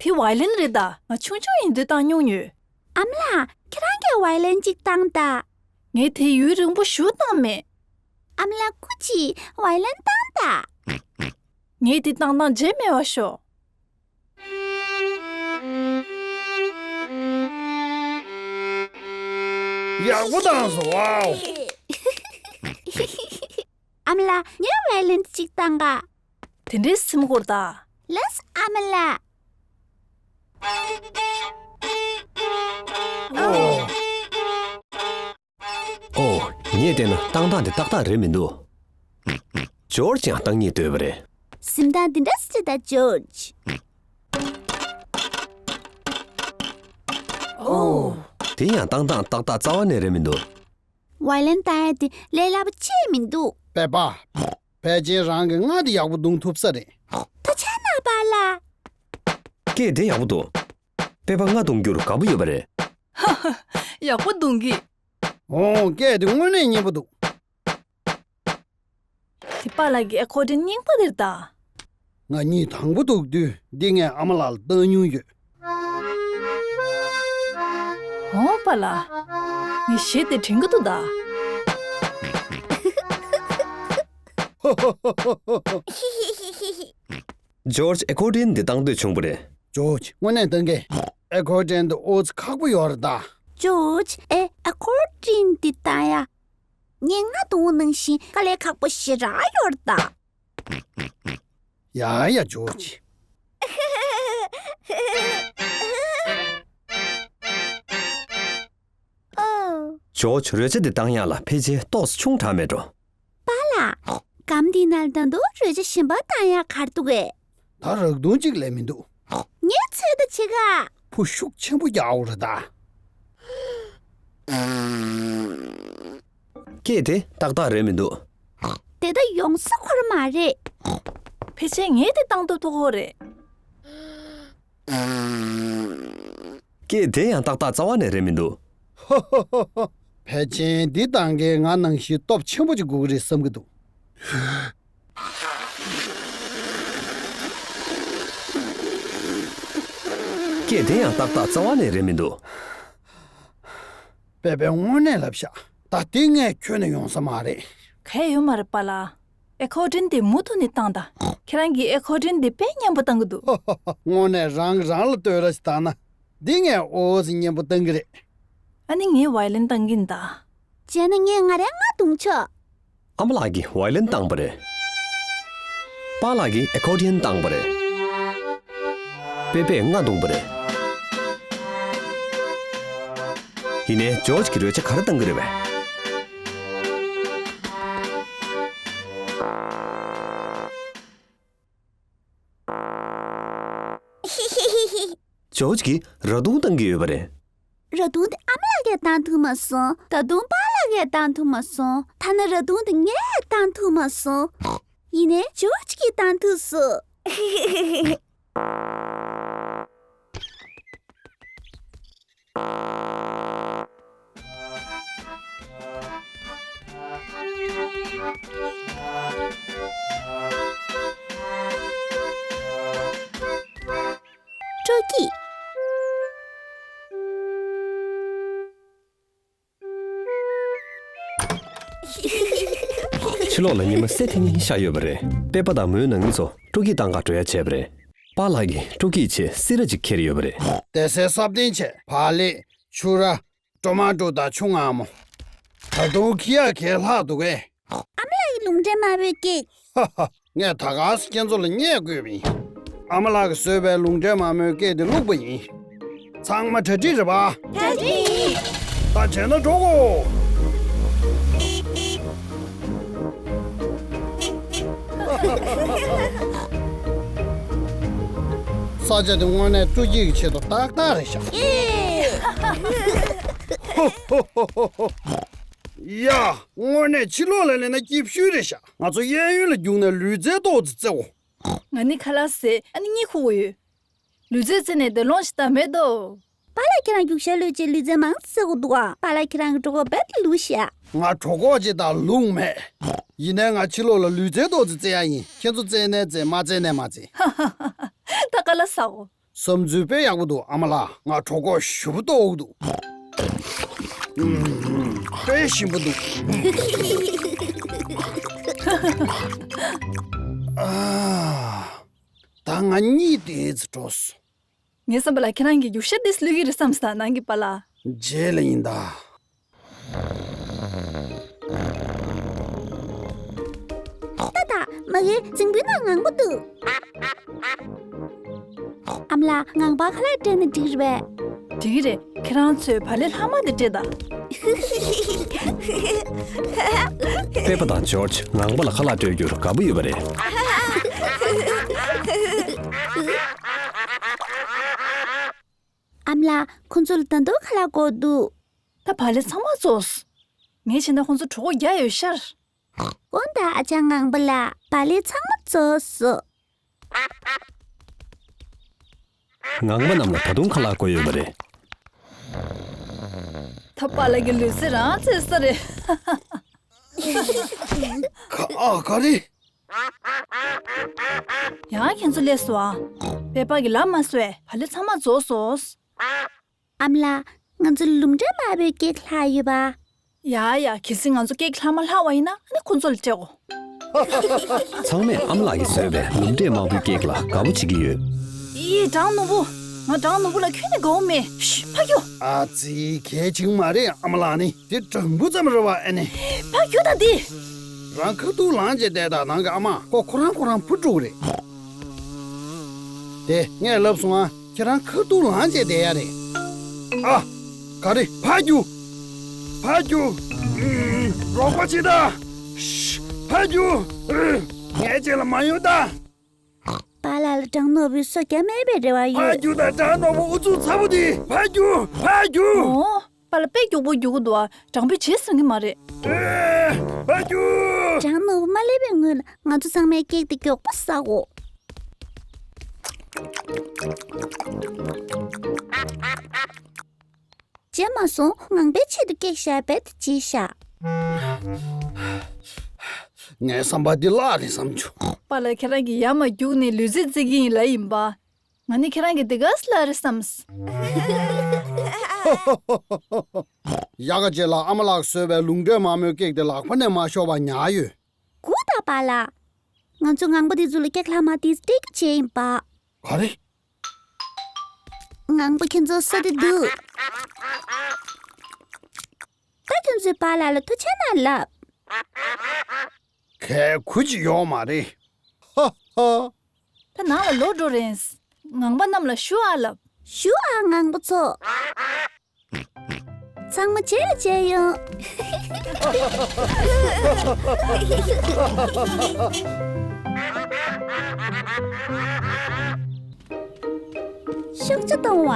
དེ་ཝའི་ལིན་རེད་ད། ང་ཆུང་ཆུང་ཡིན་དུས་བཏང་མྱོང་ཡོད། ཨ་མ་ལགས། ཁྱེད་རང་གིས་ཝའི་ལིན་གཅིག་བཏང་དང་། ངས་དེ་ཡུན་རིང་པོ་ཞིག་བཏང་མེད། ཨ་མ་ལགས། སྐུ་མཁྱེན། ཝའི་ལིན་བཏང་དང་། ངས་དེ་བཏང་སྟངས་བརྗེད་མེད་པ་ཤོག་ཡག་པོ་བཏང་སོང་། ཝའོ། ཨ་མ་ལགས། ངས་ཝའི་ལིན་གཅིག་བཏང་ག་དེ་འདྲའི་སེམས་ཁུར་ད། ལགས་སོ་ཨ་མ་ལགས། ཨོ། ཨོ། ངས་བལྟས་ན་བཏང་སྟངས་དེ་ཏག་ཏག་རེད་མི་འདུག་ཇོརྗ་ཡང་བཏང་སྙིང་འདོད་པ་རེད། གཟིམ་སྟངས་འདི་འདྲ་སེ་ད་ཇོརྗ། ཨོ། དེ་ཡང་བཏང་སྟངས་ཏག་ཏག་རྩ་བ་ནས་རེད་མི་འདུག་ཝའི་ལིན་བཏང་ཡ་དེ་ལས་སླ་པོ་ཅིག་མི་འདུག་པད་པ། ཕལ་ཆེར་རང་གིས་རྔ་དེ་ཡག་པོ་བརྡུང་ཐུབ་ས་རེད། ཐུགས་རྗེ་གནང་པཱ་ལགས། སྐད་དེ་ཡག་པོ་འདུག་པད་པ་རྔ་བརྡུང་རྒྱུར་དགའ་པོ་ཡོད་པ་རེད། ཡག་པོ་བརྡུང་གི་ཨོ། སྐད་དེ་དངོས་གནས་སྙན་པོ་འདུག་དེ་པཱ་ལགས་ཀྱི་ཨེ་ཁོར་ཌན་རྙིང་པ་རེད་ད། ང་གཉིད་དང་པོ་འདུག་དུས་འདི་ངས་ཨ་མ་ལགས་ལ་བཏང་མྱོང་ཡོད། ཨོ་པཱ་ལགས། ངས་གཞས་དེ་དྲན་གྱི་འདུག་ད། ཇོརྗ་ཨེ་ཁོར་ཌི་ཡན་འདི་བཏང་འདོད་བྱུང་བ་རེད། ཇོརྗ་དངོས་གནས་བཏང་གི། ཨེ་ཁོར་ཌི་ཡན་འདི་ཨོ་ཙི་ཁག་པོ་ཡོད་རེད་ད། ཇོརྗ་ཨེ་ཨེ་ཁོར་ཌི་ཡན་འདི་བཏང་ཡ། ངས་སྔ་དུས་ནང་བཞིན་དཀའ་ལས་ཁག་པོ་ཞེ་དྲག་ཡོད་རེད་ད། ཡ་ཡ་ཇོརྗ། ཨོ། ཇོརྗ་རོལ་ཆ་འདི་བཏང་ཡག་ལ་ཕལ་ཆེར་ཏོག་ཙམ་ཆུང་དྲགས་མེད་འགྲོ། པཱ་ལགས། སྒམ་འདིའི་ནང་ད་དུང་རོལ་ཆ་གཞན་པ་བཏང་ཡག་ག་རེ་འདུག་གས། ད་རག་དུང་གཅིག་ལས་མི་འདུག། ངས་ཚོད་ལྟ་བྱེད་ག། ཕོ་ཤུགས་ཆེན་པོ་རྒྱག་དགོས་རེད་ད། སྐད་དེ་ཏག་ཏག་རེད་མི་འདུག། དེ་ད་ཡོང་ས་ཁོ་ར་མ་རེད། ཕལ་ཆེར་ངས་དེ་བཏང་ཐུབ་ཐུབ་ཁོ་རེད། སྐད་དེ་ཡང་ཏག་ཏག་རྩ་བ་ནས་རེད་མི་འདུག། ཕལ་ཆེར་འདི་བཏང་མཁན་ང་ནང་བཞིན་སྟོབས་ཆེན་པོ་ཅིག་དགོས་ཀྱི་རེད་བསམ་གྱི་འདུག། སྐད་དེ་ཡང་ཏག་ཏག་རྩ་བ་ནས་རེད་མི་འདུག། པེ་པེ་དངོས་གནས་ལབ་ཤག། ད་དེ་ངས་ཁྱོན་ནས་ཡོང་ས་མ་རེད། ག་ཡོད་མ་རེད་པཱ་ལགས། ཨེ་ཁོར་ཌི་ཡན་དེ་མུ་མཐུད་ནས་བཏང་དང་། ཁྱེད་རང་གིས་ཨེ་ཁོར་ཌི་ཡན་དེ་དཔེ་སྙན་པོ་བཏང་གི་འདུག། དངོས་གནས་རང་རང་ལ་བསྟོད་ར་ཞིག་བཏང་ན། འདི་ངས་ཨོ་ཙི་སྙན་པོ་བཏང་གི་རེད། ཨ་ནི་ངས་ཝའི་ལིན་བཏང་གིན་ད། བྱས་ན་ངས་ང་རའི་རྔ་བརྡུང་ཆོག། ཨ་མ་ལགས་ཀྱིས་ཝའི་ལིན་བཏང་པ་རེད། པཱ་ལགས་ཀྱིས་ཨེ་ཁོར་ཌི་ཡན་བཏང་པ་རེད། པེ་པེས་རྔ་བརྡུངས་པ་རེད། ཡིན་ནའི་ཇོརྗ་གིས་རོལ་ཆ་ག་རེ་བཏང་གི་རེད་པས། ཇོརྗ་གིས་ར་དུང་བཏང་གི་ཡོད་པ་རེད། ར་དུང་དེ་ཨ་མ་ལགས་ཀྱིས་བཏང་ཐུབ་མ་སོང་། ད་དུང་པཱ་ལགས་ཀྱིས་བཏང་ཐུབ་མ་སོང་། ཐ་ན་ར་དུང་དེ་ངས་བཏང་ཐུབ་མ་སོང་། ཡིན་ནའི་ཇོརྗ་གིས་བཏང་ཐུབ་སོང་། སྤྲོ་སྐྱིད། ཕྱི་ལོགས་ལ་ཉི་མ་སེར་ཐིང་ཐིང་ཤར་ཡོད་པ་རེད། པེ་པ་དང་མོའི་ནང་མི་ཚོ་སྤྲོ་སྐྱིད་བཏང་ག་འགྲོ་ཡ་བྱས་པ་རེད། པཱ་ལགས་ཀྱིས་སྤྲོ་སྐྱིད་ཆེད་སིལ་ར་ཅིག་ཁྱེར་ཡོད་པ་རེད། དེ་སའི་སྲབ་ཐེངས་ཆེ་བག་ལེབ། ཕྱུར་ར། ཀྲོ་མ་ཀྲོ་དང་ཆུ་མངར་མོ། ད་དུང་ཁྱི་ཡ་གས་ལྷག་འདུག་གས། ཨ་མ་ལགས་ཀྱི་ལུང་འདྲེན་མ་བོའི་ཀེག། ཧ་ཧ། ངས་ད་ག་སེ་ཁྱེད་ཚོ་ལ་བརྙས་བསྐུལ་བ་ཡིན། ཨ་མ་ལགས་ཀྱིས་བཟོས་པའི་ལུང་འདྲེན་མ་མོའི་ཀེག་དེ་བླུགས་པ་ཡིན། ཚང་མ་གྲ་སྒྲིག་རེད་པ། གྲ་སྒྲིག་ཡིན། ད་བྱས་ན་འགྲོ་གོ། ས་ཆ་དེ་དངོས་གནས་སྤྲོ་སྐྱིད་ཀྱི་ཆེད་དུ་ཏག་ཏག་རེད་ཤག། ཡ། དངོས་གནས་ཕྱི་ལོགས་ལ་སླེབས་ན་སྐྱིད་ཤོས་རེད་ཤག། ང་ཚོ་གཡས་གཡོན་ལ་རྒྱུགས་ནས་ལུས་རྩལ་ཏོག་ཙམ་རྩེ་འོ། ང་ནི་ཁ་ལག་ཟས་ཨ་ནི་གཉིད་ཁུག་གི་ཡོད། ལུས་རྩལ་རྩེ་ནས་བདེ་ལོང་ཞིག་ད་མེད་དོ། པཱ་ལགས་ཁྱེད་རང་རྒྱུགས་ཤར་ལོས་ཀྱི་ལུས་རྩལ་མང་ཙམ་རྩེ་དགོས་འདུག་ཨ། པཱ་ལགས་ཁྱེད་རང་གི་གྲོད་ཁོག་རྦད་དེ་ལུས་ཤག། ང་གྲོད་ཁོག་ཅིག་དང་རླུང་མེད། ཡིན་ནའི་ང་ཕྱི་ལོགས་ལ་ལུས་རྩལ་ཏོག་ཙམ་རྩེ་ཡ་ཡིན། ཁྱེད་ཚོ་རྩེ་ནའི་རྩེ། མ་རྩེ་ནའི་མ་རྩེ། ད་ཁ་ལག་ཟ་གོ། བསམ་ཚུལ་དཔེ་ཡག་པོ་འདུག་ཨ་མ་ལགས། ང་གྲོད་ཁོག་ཞེ་པོ་ལྟོགས་འདུག། ཨུམ། དཔེ་ཞིམ་པོ་འདུག། ཨ། ད་ང་གཉིད་དེ་ཙམ་བྲོ་སོང་། ངའི་བསམ་པ་ལ་ཁྱེད་རང་གིས་རྒྱུགས་ཤར་དེ་ལུས་ཀྱི་རེད་བསམ་སོང་། ནང་གི་པཱ་ལགས། རྗེས་ལ་ཡིན་ད། ཏག་ཏག། མ་གིའི་རྫིང་བུའི་ནང་ངང་པོ་འདུག། ཨ་མ་ལགས། ངང་པ་ཁ་ལག་སྤྲད་ན་འགྲིག་རེད་པས། འགྲིག་གི་རེད། ཁྱེད་རང་ཚོས་བག་ལེབ་ལྷག་མ་དེ་སྤྲད་དང་། པེ་པ་དང་ཇོརྗ་ངང་པ་ལ་ཁ་ལག་སྤྲོད་རྒྱུར་དགའ་པོ་ཡོད་པ་རེད། ཨ་མ་ལགས། ཁོ་ཚོར་ད་དུང་ཁ་ལག་དགོས་འདུག། ད་བག་ལེབ་ཚང་མ་རྫོགས་སོང་། ངས་བྱས་ན་ཁོ་ཚོ་གྲོད་ཁོག་རྒྱགས་ཡོད་ཤག། འོ་ད་ཨ་ཅག་ངང་པ་ལགས། བག་ལེབ་ཚང་མ་རྫོགས་སོང་། ངང་པ་རྣམས་ལ་ད་དུང་ཁ་ལག་དགོས་ཡོད་པ་རེད། ད་པཱ་ལགས་ཀྱི་ལུས་རྩལ་རང་རྩེད་ས་རེད། ག་ཨ་ག་རེ། ཡང་ཁྱེད་ཚོ་སླེབས་སོང་ཨ། པེ་པ་གིས་ལབ་མ་སོང་བས། བག་ལེབ་ཚང་མ་རྫོགས་སོང་། ཨ་མ་ལགས། ང་ཚོ་ལུང་འདྲེན་མ་བོའི་ཀེག་ལྷག་ཡོད་པ། ཡ་ཡ། གལ་སྲིད་ང་ཚོ་ཀེག་ལྷག་མ་ལྷག་པ་ཡིན་ན་ཨ་ནི་ཁོ་ཚོ་ལ་སྤྲད་གོ། ཚང་མས་ཨ་མ་ལགས་ཀྱིས་བཟོས་པའི་ལུམ་འབྲས་མང་པོའི་ཀེག་ལ་དགའ་པོ་བྱེད་ཀྱི་ཡོད། ཨི། གྲང་ནོར་བུ། ང་གྲང་ནོར་བུ་ལ་ཁྱོན་ནས་དགའ་བོ་མེད། ཤི། ཕར་རྒྱུགས། ཨ་ཙི། གལ་ཆེན་མ་རེད། ཨ་མ་ལགས་ནི་དེ་སྦྲང་བུ་ཙམ་རེད་བ། ཨ་ནི། ཕར་རྒྱུགས་དང་དེ། རང་ཁ་ཐུག་ལངས་བྱས་བསྡད་དང་། ནང་གི་ཨ་མ་ཁོ་ཁོ་རང་ཁོ་རང་འཕུར་འགྲོ་གི་རེད། དེ་ངས་ལབ་སོང་ཨ། ཁྱེད་རང་ཁ་ཐུག་ལངས་བྱས་བསྡད་ཡ་རེད། ཨ། ག་རེ། ཕར་རྒྱུགས། ཕར་རྒྱུགས། ཨུམ། རོགས་པ་བྱེད་དང་། ཤི། ཕར་རྒྱུགས། ཨུ། ངའི་རྗེས་ལ་མ་ཡོང་དང་། པཱ་ལགས་ལ་གྲང་ནོར་བུའི་སོ་རྒྱག་མེད་པའི་རེ་བ་ཕར་ཡོད། རྒྱུགས་དང་། གྲང་ནོར་བུ་ཨུ་ཚུགས་ཚ་པོ་དེ། ཕར་རྒྱུགས། ཕར་རྒྱུགས། ཨོ། པཱ་ལགས་དཔེ་མགྱོགས་པོ་རྒྱུག་གི་འདུག་ཨ། གྲང་བུས་བྱས་ཟིན་གི་མ་རེད། ཨེ། ཕར་རྒྱུགས། གྲང་ནོར་བུ་མ་སླེབས་པའི་སྔོན་ལ་ང་ཚོ་ཚང་མས་ཀེག་དེ་མགྱོགས་པོ་ཟ་དགོས། བྱས་མ་སོང་། ངང་པའི་ཆེད་དུ་ཀེག་བཞག་པས་དེ་བྱས་བཞག་ངའི་བསམ་པ་འདི་བརླག་རེད་བསམ་བྱུང་། པཱ་ལགས་ཁྱེད་རང་གིས་ཡར་མར་རྒྱུགས་ནས་ལུས་རྩལ་རྩེད་ཀྱི་ཡིན་ལབ་ཡིན་པ། ང་ནི་ཁྱེད་རང་གི་དེ་ག་སླ་རེད་བསམས། དབྱར་ཁ་རྗེས་ལ་ཨ་མ་ལགས་བཟོས་པའི་ལུང་དྲོད་མ་རྨོས་ཀེག་དེ་ལག་པ་ནས་མ་ཤོར་བ་ཉར་ཡོད། གོ་ད་པཱ་ལགས། ང་ཚོ་ངང་པ་དེ་ཚོ་ལ་ཀེག་ལྷག་མ་དེ་སྤྲད་རྒྱུ་བྱས་ཡིན་པ། ག་རེ། ངང་པ་ཁྱེད་ཚོ་བསོད་བདེ་འདུག་ད་ཁྱེད་ཚོས་པཱ་ལགས་ལ་ཐུགས་རྗེ་གནང་ལབ། གའི་གུ་ཅི་ཡོད་མ་རེད། ཧ་ཧ། ད་ནང་ལ་ལོག་འགྲོ་རན། ངང་པ་རྣམས་ལ་ཞུ་ཨ་ལབ། ཞུ་ཨ་ངང་པ་ཚོ། ཚང་མ་རྗེས་ལ་མཇལ་ཡོང་། ཤུགས་ཆེ་གཏོང་བ།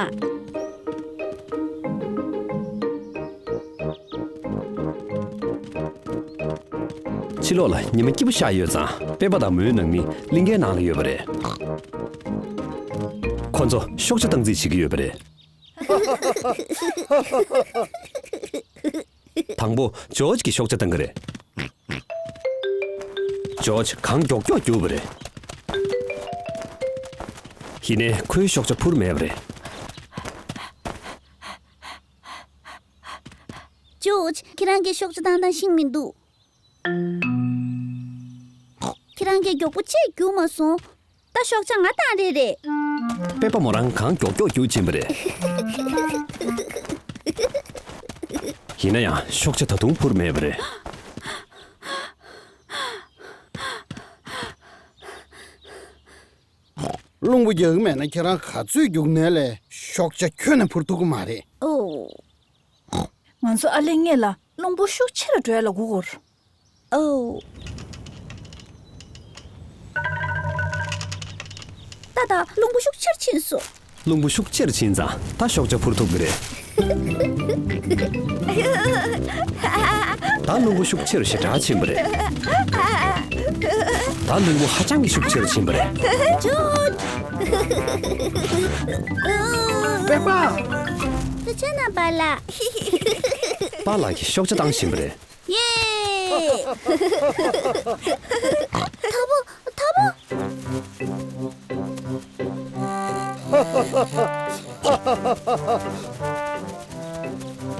ཕྱི་ལོགས་ལ་ཉི་མ་སྐྱིད་པོ་ཤར་ཡོད་ཙང་། པེ་པ་དང་མོའི་ནང་མི་གླིང་གའི་ནང་ལ་ཡོད་པ་རེད། ཁོ་ཚོ་ཤོག་བྱ་བཏང་རྩིས་བྱེད་ཀྱི་ཡོད་པ་རེད། དང་པོ་ཇོརྗ་གིས་ཤོག་བྱ་བཏང་གི་རེད། ཇོརྗ་གང་མགྱོགས་མགྱོགས་རྒྱུགས་པ་རེད། ཡིན་ནའི་ཁོའི་ཤོག་བྱ་འཕུར་མེད་པ་རེད། ཇོརྗ། ཁྱེད་རང་གིས་ཤོག་བྱ་བཏང་སྟངས་ཤེས་མི་འདུག་ཁྱེད་རང་གིས་མགྱོགས་པོ་ཅིག་རྒྱུགས་མ་སོང་། ད་ཤོག་བྱ་ང་བཏང་རེད་རེད། པེ་པ་མོ་རང་གང་མགྱོགས་མགྱོགས་རྒྱུག་ཕྱིན་པ་རེད། ཡིན་ན་ཡང་ཤོག་བྱ་ད་དུང་འཕུར་མེད་པ་རེད། རླུང་བུ་རྒྱག་གི་མེད་ན་ཁྱེད་རང་ག་ཚོད་རྒྱུག་ནའི་ལས་ཤོག་བྱ་ཁྱོན་ནས་འཕུར་ཐུབ་ཀྱི་མ་རེད། ཨོ། ང་ཚོ་ཨ་ལེ་སྔོན་ལ་རླུང་བུ་ཤུགས་ཆེ་རུ་འགྲོ་ཡ་ལ་སྒུག་དགོས། ཨོ། ཏག་ཏག་རླུང་བུ་ཤུགས་ཆེར་ཕྱིན་སོང་། རླུང་བུ་ཤུགས་ཆེར་ཕྱིན་ཙང་ད་ཤོག་བྱ་འཕུར་ཐུབ་ཀྱི་རེད། ད་རླུང་བུ་ཤུགས་ཆེར་ཞེ་དྲག་ཕྱིན་པ་རེད། ད་རླུང་བུ་ཧ་ཅང་གི་ཤུགས་ཆེར་ཕྱིན་པ་རེད། ཇོརྗ། པེ་པ། ཐུགས་རྗེ་གནང་པཱ་ལགས། པཱ་ལགས་ཀྱིས་ཤོག་བྱ་བཏང་བཞིན་པ་རེད། ཡེ། ཐ་བོ། ཐ་བོ།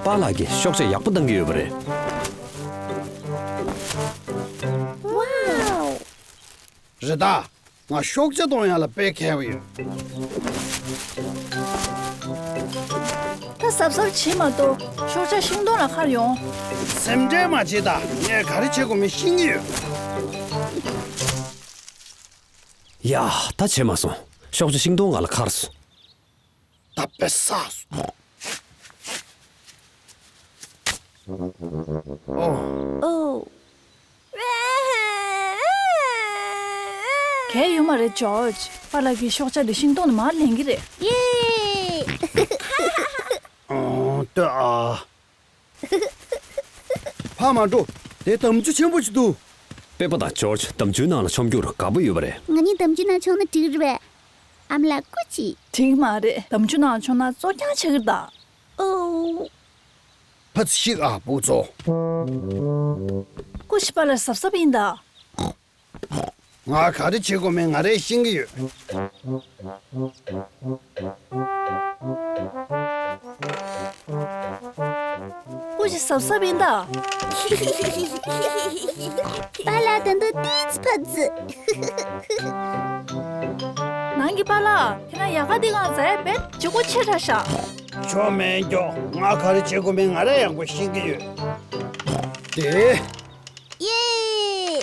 པཱ་ལགས་ཀྱིས་ཤོག་བྱ་ཡག་པོ་བཏང་གི་ཡོད་པ་རེད། ཝའོ། རེད་ད། ང་ཤོག་བྱ་གཏོང་ཡག་ལ་དཔེ་མཁས་པོ་ཡོད། ད་གཟབ་གཟབ་བྱེད་མ་གཏོགས་ཤོག་བྱ་ཤིང་སྡོང་ལ་འཁར་ཡོང་། སེམས་ཁྲལ་མ་བྱེད་ད། ངས་ག་རེ་བྱེད་དགོས་མིན་ཤེས་ཀྱི་ཡོད། ཡ། ད་བྱས་མ་སོང་། ཤོག་བྱ་ཤིང་སྡོང་ང་ལ་འཁར་སོང་། ད་དཔེ་བསགས་སོང་། ཨོ། ཨོ། གལ་ཡོད་མ་རེད་ཇོརྗ། པཱ་ལགས་ཀྱིས་ཤོག་བྱ་འདི་ཤིང་སྡོང་ནས་མར་ལེན་གྱི་རེད། ཡེ། ཨོ། ལྟོས་ཨ། ཕར་མ་འགྲོ། དེ་འདམ་ཆུ་ཆེན་པོ་ཞིག་འདུག་པེ་པ་དང་ཇོརྗ་འདམ་ཆུའི་ནང་ལ་མཆོང་རྒྱུར་དགའ་པོ་ཡོད་པ་རེད། ང་གཉིས་འདམ་ཆུའི་ནང་མཆོང་ན་འགྲིག་རེད་པས། ཨ་མ་ལགས་སྐུ་མཁྱེན། འགྲིག་མ་རེད། འདམ་ཆུའི་ནང་མཆོང་ན་བཙོག་རྐྱང་ཆགས་ཀྱི་རེད་ད། ཨོ། ཕ་ཚོ་ཤིག་ཨ་བུ་ཚོ། སྐུ་མཁྱེན་པཱ་ལགས་གཟབ་གཟབ་ཡིན་ད། ང་ག་རེ་བྱེད་དགོས་མིན་ང་རས་ཤེས་ཀྱི་ཡོད། སྐུ་མཁྱེན། གཟབ་གཟབ་ཡིན་ད། པཱ་ལགས་ད་འདི་ཏིས་ཕ་ཙི། ནང་གི་པཱ་ལགས་ཁྱེད་རང་ཡག་ག་འདི་གང་ཟ་ཡ་བེད་ཇུ་གུ་ཆེ་དྲགས་ཤག་ཆོ་མེད་མགྱོགས། ང་ག་རེ་བྱེད་དགོས་མིན་ང་རང་ཡག་པོ་ཤེས་ཀྱི་ཡོད། དེ། ཡེ།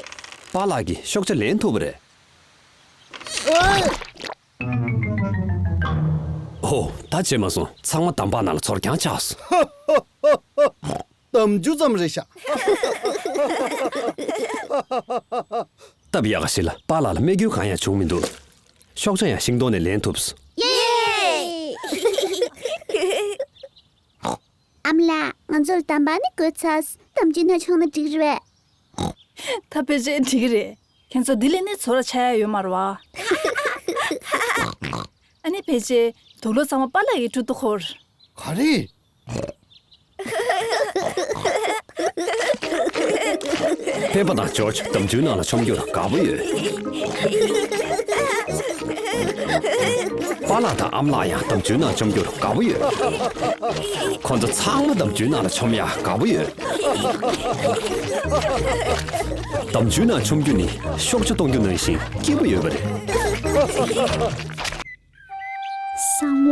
པཱ་ལགས་ཀྱིས་ཤོག་ཆ་ལེན་ཐུབ་པ་རེད། ཨོ། ད་བྱས་མ་སོང་། ཚང་མ་འདམ་བག་ནང་ལ་ཚོར་རྐྱང་ཆགས་སོང་། འདམ་ཆུ་ཙམ་རེད་ཤག་སྟབས་ཡག་ག་ཞིག་ལ་པཱ་ལགས་ལ་རྨས་སྐྱོན་གང་ཡང་བྱུང་མི་འདུག་ཤོག་ཆ་ཡང་ཤིང་སྡོང་ནས་ལེན་ཐུབ་སོང་། ཡེ། ཨ་མ་ལགས། ང་ཚོར་འདམ་བག་ནི་དགོས་ཚར། འདམ་ཆུ་ནང་མཆོངས་ན་འགྲིག་རེད་པས། ད་ཕལ་ཆེར་འགྲིག་གི་རེད། ཁྱེད་ཚོ་འདི་ལས་ནི་ཚོར་བ་ཆགས་ཡ་ཡོད་མ་རེད་པ། ཨ་ནི་ཕལ་ཆེར་དུག་ལོག་ཚང་མ་པཱ་ལགས་ཀྱི་ཁྲོད་དུ་འཁོར། ག་རེ། པེ་པ་དང་ཇོརྗ་འདམ་ཆུའི་ནང་ལ་མཆོང་རྒྱུར་དགའ་པོ་ཡོད། པཱ་ལགས་དང་ཨ་མ་ལགས་ཡང་འདམ་ཆུའི་ནང་མཆོང་རྒྱུར་དགའ་པོ་ཡོད། ཁོ་ཚོ་ཚང་མ་འདམ་ཆུའི་ནང་ལ་མཆོང་ཡ་དགའ་པོ་ཡོད། འདམ་ཆུའི་ནང་མཆོང་རྒྱུ་ནི་ཤོག་ཆ་གཏོང་རྒྱུ་ནང་བཞིན་སྐྱིད་པོ་ཡོད་པ་རེད། གསང་བ།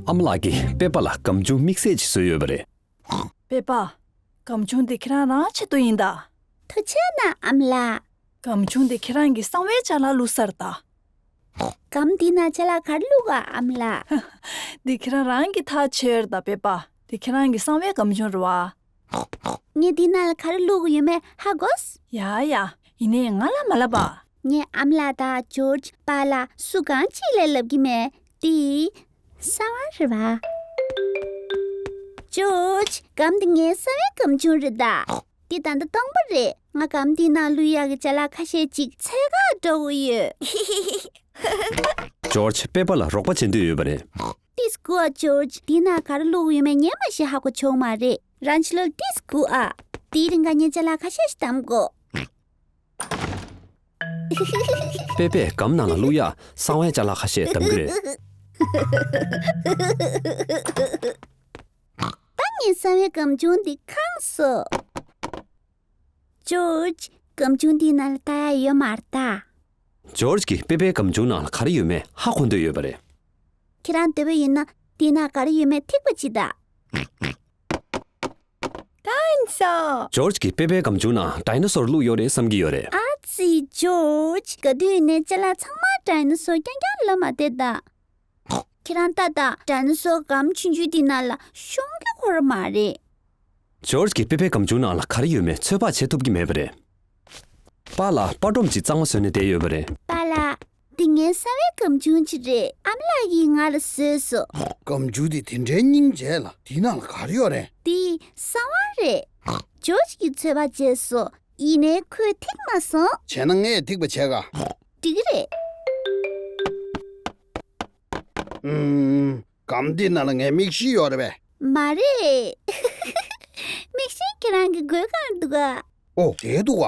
ཨ་མ་ལགས་ཀྱིས་པེ་པ་ལ་སྒམ་ཆུང་དམིགས་བསལ་ཅིག་བཟོས་ཡོད་པ་རེད། པེ་པ། སྒམ་ཆུང་འདི་ཁྱེད་རང་རང་ཆེད་དུ་ཡིན་ད། ཐུགས་རྗེ་གནང་ཨ་མ་ལགས། སྒམ་ཆུང་འདི་ཁྱེད་རང་གི་གསང་བའི་ཅ་ལག་བླུགས་ས་རེད་ད། སྒམ་འདི་ནང་ཅ་ལག་ག་རེ་བླུགས་ཨ་ཨ་མ་ལགས། འདི་ཁྱེད་རང་རང་གིས་ཐག་ཆོད་ད་པེ་པ། འདི་ཁྱེད་རང་གི་གསང་བའི་སྒམ་ཆུང་རེད་པ། ངས་འདི་ནང་ལ་ག་རེ་བླུགས་ཡོད་མེད་ཧ་གོ། ཡ་ཡ། ཡིན་ནའི་ང་ལ་མ་ལབ་པ། ངས་ཨ་མ་ལགས་དང་ཇོརྗ་པཱ་ལགས་སུ་གང་ཅིག་ལ་ལབ་ཀྱི་མེད། འདི་གསང་བ་རེད་པ། ཇོརྗ། སྒམ་འདི་ངའི་གསང་བའི་སྒམ་ཆུང་རེད་ད། འདི་ད་ལྟ་སྟོང་པ་རེད། ང་སྒམ་འདིའི་ནང་བླུག་ཡག་གི་ཅ་ལག་ཁ་ཤས་ཅིག་འཚོལ་ག་འགྲོ་གི་ཡོད། ཇོརྗ་པེ་པ་ལ་རོགས་པ་བྱེད་འདོད་ཡོད་པ་རེད། ཏིས་ཀུ་ཨ། ཇོརྗ་འདིའི་ནང་ག་རེ་བླུག་ཡོད་མེད་ངས་མ་ཤེས་ཧ་གོ་བྱུང་མ་རེད། རང་ཕྱི་ལོགས་ཏིས་ཀུ་ཨ། དེའི་རིང་ག་ངས་ཅ་ལག་ཁ་ཤས་ཤིག་བདམས་དགོས། པེ་པས་སྒམ་ནང་ལ་བླུག་ཡག་གསང་བའི་ཅ་ལག་ཁ་ཤས་བདམས་ཀྱི་རེད། ད་ངས་གསང་བའི་སྒམ་ཆུང་འདི་ཁེངས་སོང་། ཇོརྗ། སྒམ་ཆུང་འདིའི་ནང་ལ་ལྟ་ཡག་ཡོད་མ་རེད་ད། ཇོརྗ་གིས་པེ་པའི་སྒམ་ཆུང་ནང་ལ་ག་རེ་ཡོད་མེད་ཧ་གོ་འདོད་ཡོད་པ་རེད། ཁྱེད་རང་འདོད་པ་ཡིན་ན་འདིའི་ནང་ག་རེ་ཡོད་མེད་ཐིག་པ་གཅིག་ད། ཁེངས་སོང་། ཇོརྗ་གིས་པེ་པའི་སྒམ་ཆུང་ནང་ཌའི་ནོ་སོར་བླུགས་ཡོད་རེད་བསམ་གྱི་ཡོད་རེད། ཨ་ཙི་ཇོརྗ། ག་དུས་ཡིན་ནའི་ཅ་ལག་ཚང་མ་ཌའི་ནོ་སོར་རྐྱང་རྐྱང་ལ་མ་བལྟས་ད། ཁྱེད་རང་ལྟ་དང་། ཌའི་ནོ་སོར་སྒམ་ཆུང་ཆུང་འདི་ནང་ལ་ཤོང་གི་ཡོད་མ་རེད། ཇོརྗ་གིས་པེ་པའི་སྒམ་ཆུང་ནང་ལ་ག་རེ་ཡོད་མེད་ཚོད་དཔག་བྱེད་ཐུབ་ཀྱི་མེད་པ་རེད། པཱ་ལགས་པར་སྒྲོམ་གཅིག་གཙང་མ་བཟོས་ནས་བསྡད་ཡོད་པ་རེད། པཱ་ལགས། འདི་ངའི་གསང་བའི་སྒམ་ཆུང་ཅིག་རེད། ཨ་མ་ལགས་ཀྱིས་ང་ལ་བཟོས་སོང་། སྒམ་ཆུང་འདི་དེ་འདྲའི་སྙིང་རྗེ་ལ། འདིའི་ནང་ལ་ག་རེ་ཡོད་རེད། འདི་གསང་བ་རེད། ཇོརྗ་གིས་ཚོད་དཔག་བྱས་སོང་། ཡིན་ནའི་ཁོས་ཐིག་མ་སོང་། བྱས་ན་ངས་ཐིག་པ་བྱས་ག་འགྲིག་གི་རེད། ཨུམ། སྒམ་འདི་ནང་ལ་ངའི་མིག་ཤེལ་ཡོད་རེད་པས། མ་རེད། མིག་ཤེལ་ཁྱེད་རང་གི་མགོའི་སྒང་འདུག་ག་ཨོ་དེ་འདུག་ག་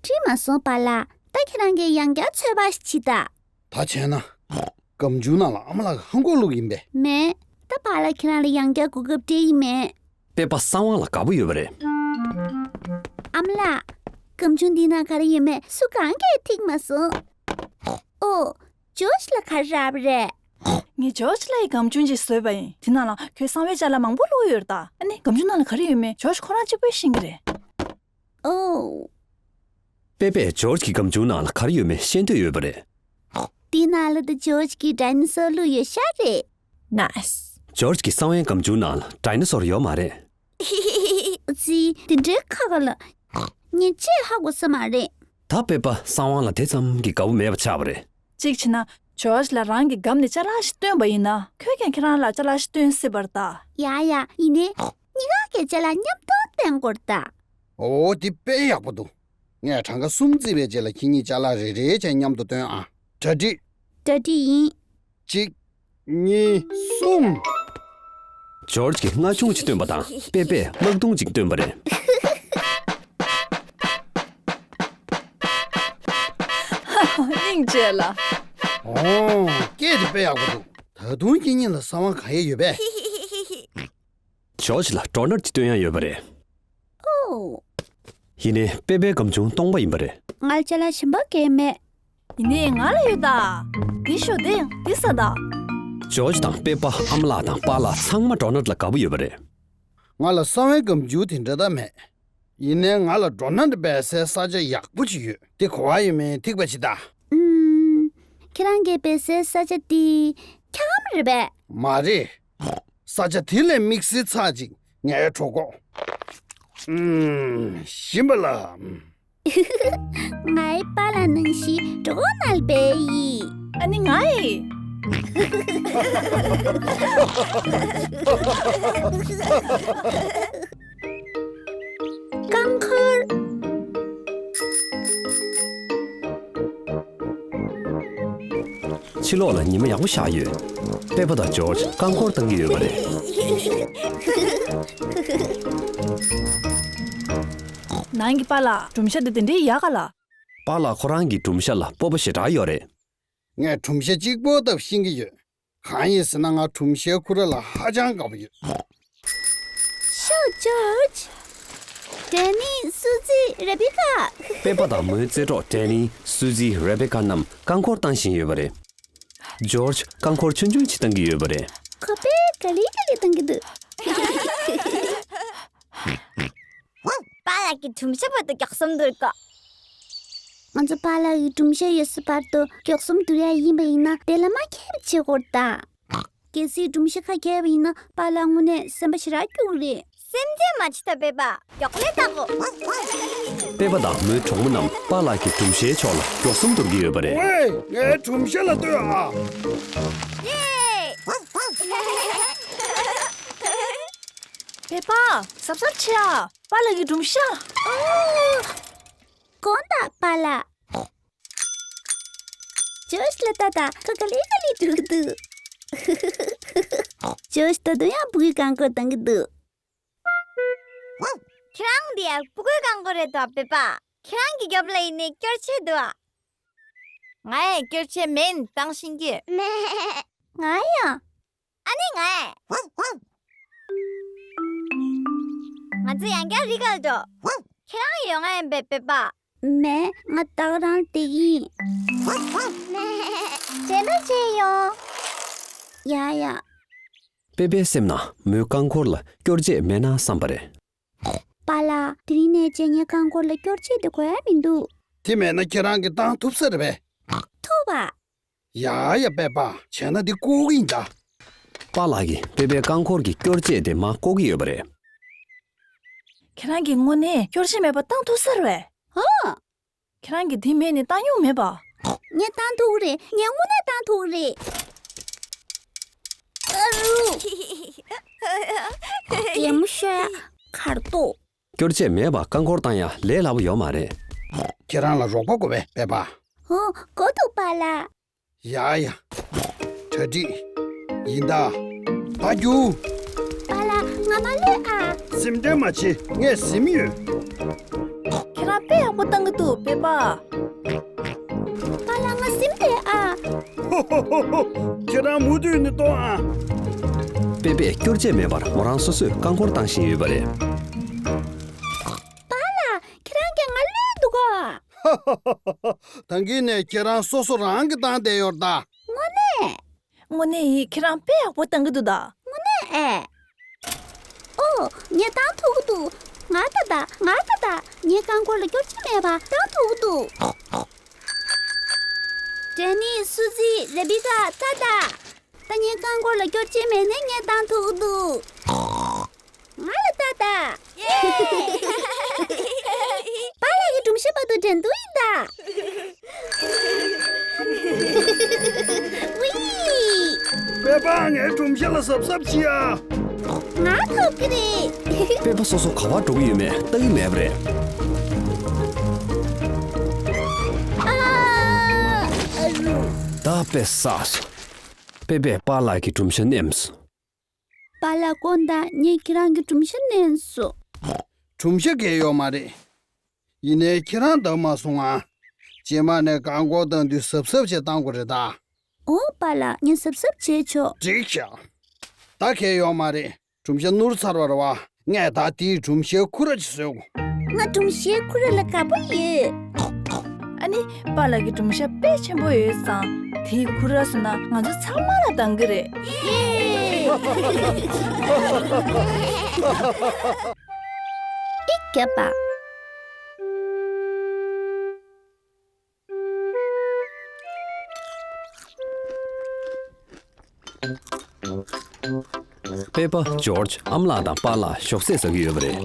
འགྲིག་མ་སོང་པཱ་ལགས། ད་ཁྱེད་རང་གིས་ཡང་བསྐྱར་ཚོད་དཔག་ཞིག་བྱེད་དང་། ད་བྱས་ན། སྒམ་ཆུང་ནང་ལ་ཨ་མ་ལགས་ཀྱིས་ཧང་གོ་བླུགས་ཡིན་པས། མེད། ད་པཱ་ལགས་ཁྱེད་རང་ལ་ཡང་བསྐྱར་གོ་སྐབས་སྤྲད་ཡི་མེད། པེ་པ་གསང་བ་ལ་དགའ་པོ་ཡོད་པ་རེད། ཨ་མ་ལགས། སྒམ་ཆུང་འདིའི་ནང་ག་རེ་ཡོད་མེད་སུ་གང་གིས་ཐིག་མ་སོང་། ཨོ། ཇོརྗ་ལ་ག་རེ་རག་པ་རེད། ངས་ཇོརྗ་ལགས་ཀྱི་སྒམ་ཆུང་ཅིག་བཟོས་པ་ཡིན། དེ་ནང་ལ་ཁོའི་གསང་བའི་ཅ་ལག་མང་པོ་བླུགས་ཡོད་རེད་ད། ཨ་ནི་སྒམ་ཆུང་ནང་ལ་ག་རེ་ཡོད་མེད་ཇོརྗ་ཁོ་རང་གཅིག་པོས་ཤེས་ཀྱི་རེད། ཨོ། པེ་པས་ཇོརྗ་གི་སྒམ་ཆུང་ནང་ལ་ག་རེ་ཡོད་མེད་ཤེས་འདོད་ཡོད་པ་རེད། དེའི་ནང་ལ་ད་ཇོརྗ་གི་ཌའི་ནོ་སོར་བླུགས་ཡོད་ཤག་རེད། ནའིས། ཇོརྗ་གི་གསང་བའི་སྒམ་ཆུང་ནང་ལ་ཌའི་ནོ་སོར་ཡོད་མ་རེད། ཙི། དེ་འདྲའི་ཁག་ཁག་ལ། ངས་ཅིག་ཧ་གོ་ས་མ་རེད། ད་པེ་པ་གསང་བ་ལ་དེ་ཙམ་གྱི་དགའ་བོ་མེད་པ་ཆགས་པ་རེད། གཅིག་བྱས་ན། ཇོརྗ་ལ་རང་གི་སྒམ་ནས་ཅ་ལག་ཞིག་བཏོན་པ་ཡིན་ན། ཁོས་ཀྱང་ཁྱེད་རང་ལ་ཅ་ལག་ཞིག་བཏོན་སྲིད་པ་རེད་ད། ཡ་ཡ། ཡིན་ནའི། གཉིས་ཀ་གིས་ཅ་ལག་མཉམ་དུ་བཏོན་དགོས་རེད་ད། ཨོ་དེ་དཔེ་ཡག་པོ་འདུག་ངས་གྲངས་ཀ་གསུམ་བརྩིས་པའི་རྗེས་ལ་ཁྱེད་གཉིས་ཅ་ལག་རེ་རེ་བྱས་མཉམ་དུ་བཏོན་ཨ། གྲ་སྒྲིག་གྲ་སྒྲིག་ཡིན། གཅིག་གཉིས། གསུམ། ཇོརྗ་གིས་རྔ་ཆུང་གཅིག་བཏོན་པ་དང་པེ་པས་དམག་དུང་གཅིག་བཏོན་པ་རེད། ཧ་ཧ། སྙིང་ རེད་ལ། ཨོ། སྐད་དེ་དཔེ་ཡག་པོ་འདུག་ད་དུང་ཁྱེད་གཉིས་ལ་གསང་བ་གང་ཡང་ཡོད་པས། ཇོརྗ་ལ་ཌོ་ནཊ་ཅིག་སྟོན་ཡ་ཡོད་པ་རེད། ཨོ། ཡིན་ནའི་པེ་པེ་སྒམ་ཆུང་སྟོང་པ་ཡིན་པ་རེད། ང་ལ་ཅ་ལག་གཞན་པ་གང་ཡང་མེད། ཡིན་ནའི་ང་ལ་ཡོད་ད། འདི་ཤོག་འདི་འདི་ཟ་ད། ཇོརྗ་དང་པེ་པ་ཨ་མ་ལགས་དང་པཱ་ལགས་ཚང་མ་ཌོ་ནཊ་ལ་དགའ་པོ་ཡོད་པ་རེད། ང་ལ་གསང་བའི་སྒམ་ཆུང་དེ་འདྲ་ད་མེད། ཡིན་ནའི་ང་ལ་ཌོ་ནཊ་སྦས་སའི་ས་ཆ་ཡག་པོ་ཅིག་ཡོད། དེ་ག་པར་ཡོད་མེད་ཐིག་པ་ཅིག་ལྟ། ཨུམ། ཁྱེད་རང་གིས་སྦས་སའི་ས་ཆ་དེ་འཁྱག་མ་རེད་པས། མ་རེད། ས་ཆ་དེ་ལས་དམིགས་བསལ་ཚ་ཅིག་ངས་གྲོགས་པོ། ཨུམ། ཞིམ་པ་ལ། ངའི་པཱ་ལགས་ནང་བཞིན་གྲོགས་པོ་ནང་ལ་སྦས་ཡིན། ཨ་ནི་ང་ཡི། རྐང་འཁོར། ཕྱི་ལོགས་ལ་ཉི་མ་ཡག་པོ་ཤར་ཡོད། པེ་པ་དང་ཇོརྗ་རྐང་འཁོར་བཏང་གི་ཡོད་པ་རེད། ནང་གི་པཱ་ལགས་སྒྲུང་བཤད་དེ་དེ་འདྲའི་ཡག་ག་ལ། པཱ་ལགས་ཁོ་རང་གི་སྒྲུང་བཤད་ལ་སྤོབས་པ་ཞེ་དྲག་ཡོད་རེད། ངས་སྒྲུང་བཤད་གཅིག་པོ་ལྟ་བུ་ཤེས་ཀྱི་ཡོད། གང་ཡིན་ཟེར་ན་ང་སྒྲུང་བཤད་ཁོ་ར་ལ་ཧ་ཅང་དགའ་པོ་ཡོད། ཤོག་ཇོརྗ། ཌེ་ནི། སུ་ཛི། རེ་བེ་ཀ། པེ་པ་དང་མོའི་རྩེད་གྲོགས་ཌེ་ནི། སུ་ཛི། རེ་བེ་ཀ་རྣམས་རྐང་འཁོར་བཏང་བཞིན་ཡོད་པ་རེད། ཇོརྗ་རྐང་འཁོར་ཆུང་ཆུང་ཅིག་བཏང་གི་ཡོད་པ་རེད། ཁོ་པས་ག་ལེ་ག་ལེ་བཏང་གི་འདུག་པཱ་ལགས་ཀྱི་སྒྲུང་བཤད་བར་དུ་མགྱོགས་གསུམ་བསྡུར་དགོས། ང་ཚོ་པཱ་ལགས་ཀྱི་སྒྲུང་བཤད་ཡོད་སའི་བར་དུ་མགྱོགས་གསུམ་བསྡུར་ཡ་ཡིན་པ་ཡིན་ན་དེ་ལ་མ་ཁྱབ་བྱེད་དགོས་ད། གལ་སྲིད་སྒྲུང་བཤད་ཁ་གྱེས་པ་ཡིན་ན་པཱ་ལགས་དངོས་གནས་སེམས་པ་ཞེ་དྲག་སྐྱོ་གི་རེད། སེམས་ཁྲལ་མ་བྱེད་ད་པེ་པ། མགྱོགས་ལས་བཏང་གོ། པེ་པ་དང་མོའི་གྲོགས་མོ་རྣམས་པཱ་ལགས་ཀྱི་སྒྲུང་བཤད་ཕྱོགས་ལ་མགྱོགས་གསུམ་བསྡུར་གྱི་ཡོད་པ་རེད། ཝེ། ངའི་སྒྲུང་བཤད་ལ་ལྟོས་ཨ། ཡེ། པེ་པ། གཟབ་གཟབ་བྱེད་ཨ། པཱ་ལགས་ཀྱི་སྒྲུང་བཤད། དགོངས་དག་པཱ་ལགས། ཇོརྗ་ལ་ལྟ་དང་། ཁོ་ག་ལེ་ག་ལེ་འགྲོ་གི་འདུག་ཇོརྗ་ད་དུང་ཡང་སྤུ་གུའི་རྐང་འཁོར་བཏང་གི་འདུག་ཁྱེད་རང་འདི་ཡང་སྤུ་གུའི་རྐང་འཁོར་རེད་དོ་པེ་པ། ཁྱེད་རང་གི་རྒྱབ་ལ་ཡིན་ནའི་སྐྱོར་ཆས་འདུག་ཨ། ང་ཡང་སྐྱོར་ཆས་མེད་བཏང་ཤེས་ཀྱི། ང་ཡང་། ཨ་ནི་ང་། ང་ཚོ་ཡང་བསྐྱར་རི་ཁར་འགྲོ། ཁྱེད་རང་ཡོང་ང་ཡིན་པས་པེ་པ། མེད། ང་ད་ག་རང་བསྡད་ཀྱི་ཡིན། དྲན་པ་བརྗེད་ཡོང་། ཡ་ཡ། པེ་པའི་སེམས་ནང་མོའི་རྐང་འཁོར་ལ་སྐྱོར་ཆས་མེད་ན་བསམ་པ་རེད། པཱ་ལགས། དེ་རིང་ནས་བྱས་ངའི་རྐང་འཁོར་ལ་སྐྱོར་ཆས་དེ་དགོས་ཡ་མི་འདུག་དེ་མེད་ན་ཁྱེད་རང་གིས་བཏང་ཐུབ་ས་རེད་པས། ཐུབ་པ། ཡ་ཡ་པེ་པ། བྱས་ན་འདི་བཀོག་གི་ཡིན་ད། པཱ་ལགས་ཀྱིས་པེ་པའི་རྐང་འཁོར་གྱི་སྐྱོར་ཆས་དེ་མར་བཀོག་གི་ཡོད་པ་རེད། ཁྱེད་རང་གིས་དངོས་གནས་སྐྱོར་ཆས་མེད་པ་བཏང་ཐུབ་ས་རེད་པས། ཧ། ཁྱེད་རང་གིས་དེ་མེད་ནས་བཏང་མྱོང་མེད་པ། ངས་བཏང་ཐུབ་ཀྱི་རེད། ངས་དངོས་གནས་བཏང་ཐུབ་ཀྱི་རེད། ཨ་རུ། གད་མོ་ཤོར་ཡ་ཁར་ཏོ། སྐྱོར་ཆས་མེད་པར་རྐང་འཁོར་བཏང་ཡ་ལས་སླ་པོ་ཡོད་མ་རེད། ཁྱེད་རང་ལ་རོགས་པ་དགོས་པས་པེ་པ། ཧོ། དགོས་འདུག་པཱ་ལགས། ཡ་ཡ། གྲ་སྒྲིག་ཡིན་ད། ད་རྒྱུགས། པཱ་ལགས་ང་མ་ལུས་ཨ། སེམས་ཁྲལ་མ་བྱེད། ངས་ཟིན་ཡོད། ཁྱེད་རང་དཔེ་ཡག་པོ་བཏང་གི་འདུག་པེ་པ། པཱ་ལགས་ང་ཟིན་བསྡད་ཨ། ཧོ་ཧོ་ཧོ་ཧོ། ཁྱེད་རང་མུ་མཐུད་ནས་གཏོང་ཨ། པེ་པས་སྐྱོར་ཆས་མེད་པར་མོ་རང་སོ་སོས་རྐང་འཁོར་བཏང་བཞིན་ཡོད་པ་རེད། པཱ་ལགས་ཁྱེད་རང་གིས་ང་བསླུས་འདུག་ག་ད་གིན་ནས་ཁྱེད་རང་སོ་སོ་རང་གིས་བཏང་བསྡད་ཡོད་ད། དངོས་གནས། དངོས་གནས་ཡིན། ཁྱེད་རང་དཔེ་ཡག་པོ་བཏང་གི་འདུག་ད། དངོས་གནས་ཨེ། ཨོ། ངས་བཏང་ཐུབ་ཀྱི་འདུག་ང་ད་ད། ང་ད་ད། ངའི་རྐང་འཁོར་ལ་སྐྱོར་ཆས་མེད་པ་བཏང་ཐུབ་ཀྱི་འདུག་ཌེ་ནི། སུ་ཛི། རེ་བི་ཀ། ད་ད། ད་ངའི་རྐང་འཁོར་ལ་སྐྱོར་ཆས་མེད་ནས་ངས་བཏང་ཐུབ་ཀྱི་འདུག་ང་ལ་ལྟ་ད། པཱ་ལགས་ཀྱི་སྒྲུང་བཤད་བར་དུ་འགྲན་བསྡུར་ཡིན་ད། ཝི། པེ་པ་ངའི་སྒྲུང་བཤད་ལ་གཟབ་གཟབ་བྱེད་ཨ། ང་ཐོབ་ཀྱི་རེད། པེ་པ་སོ་སོ་ག་པར་འགྲོ་གི་ཡོད་མེད་ལྟ་གི་མེད་པ་རེད། ཨ། ཨ་རུ། ད་དཔེ་བསགས་སོང་། པེ་པས་པཱ་ལགས་ཀྱི་སྒྲུང་བཤད་ནེམ་སོང་། པཱ་ལགས་དགོངས་དག་ངས་ཁྱེད་རང་གི་སྒྲུང་བཤད་ནེམ་སོང་། སྒྲུང་བཤད་གལ་ཡོད་མ་རེད། ཡིན་ནའི་ཁྱེད་རང་བདམས་མ་སོང་ང་། རྗེས་མ་ནས་རྐང་འཁོར་བཏང་དུས་གཟབ་གཟབ་བྱས་བཏང་དགོས་རེད་ད། ཨོ་པཱ་ལགས། ངས་གཟབ་གཟབ་བྱས་ཆོག་འགྲིག་ཤག་ད་གལ་ཡོད་མ་རེད། སྒྲུང་ཤ་ནུར་ཚར་བ་རེད་བ། ངས་ད་དེའི་སྒྲུང་ཤའི་ཁུ་ར་ཅིག་བཟོས་གོ། ང་སྒྲུང་ཤའི་ཁུ་ར་ལ་དགའ་པོ་ཡོད། ཨ་ནི་པཱ་ལགས་ཀྱི་སྒྲུང་ཤ་དཔེ་ཆེན་པོ་ཡོད་ཙང་དེའི་ཁུ་ར་བཟོས་ན་ང་ཚོ་ཚང་མ་ལ་འདང་གི་རེད། ཨེ། ཨིག་རྒྱབ་པ། པེ་པ། ཇོརྗ། ཨ་མ་ལགས་དང་པཱ་ལགས་ཞོགས་ཟས་ཟ་གི་ཡོད་པ་རེད།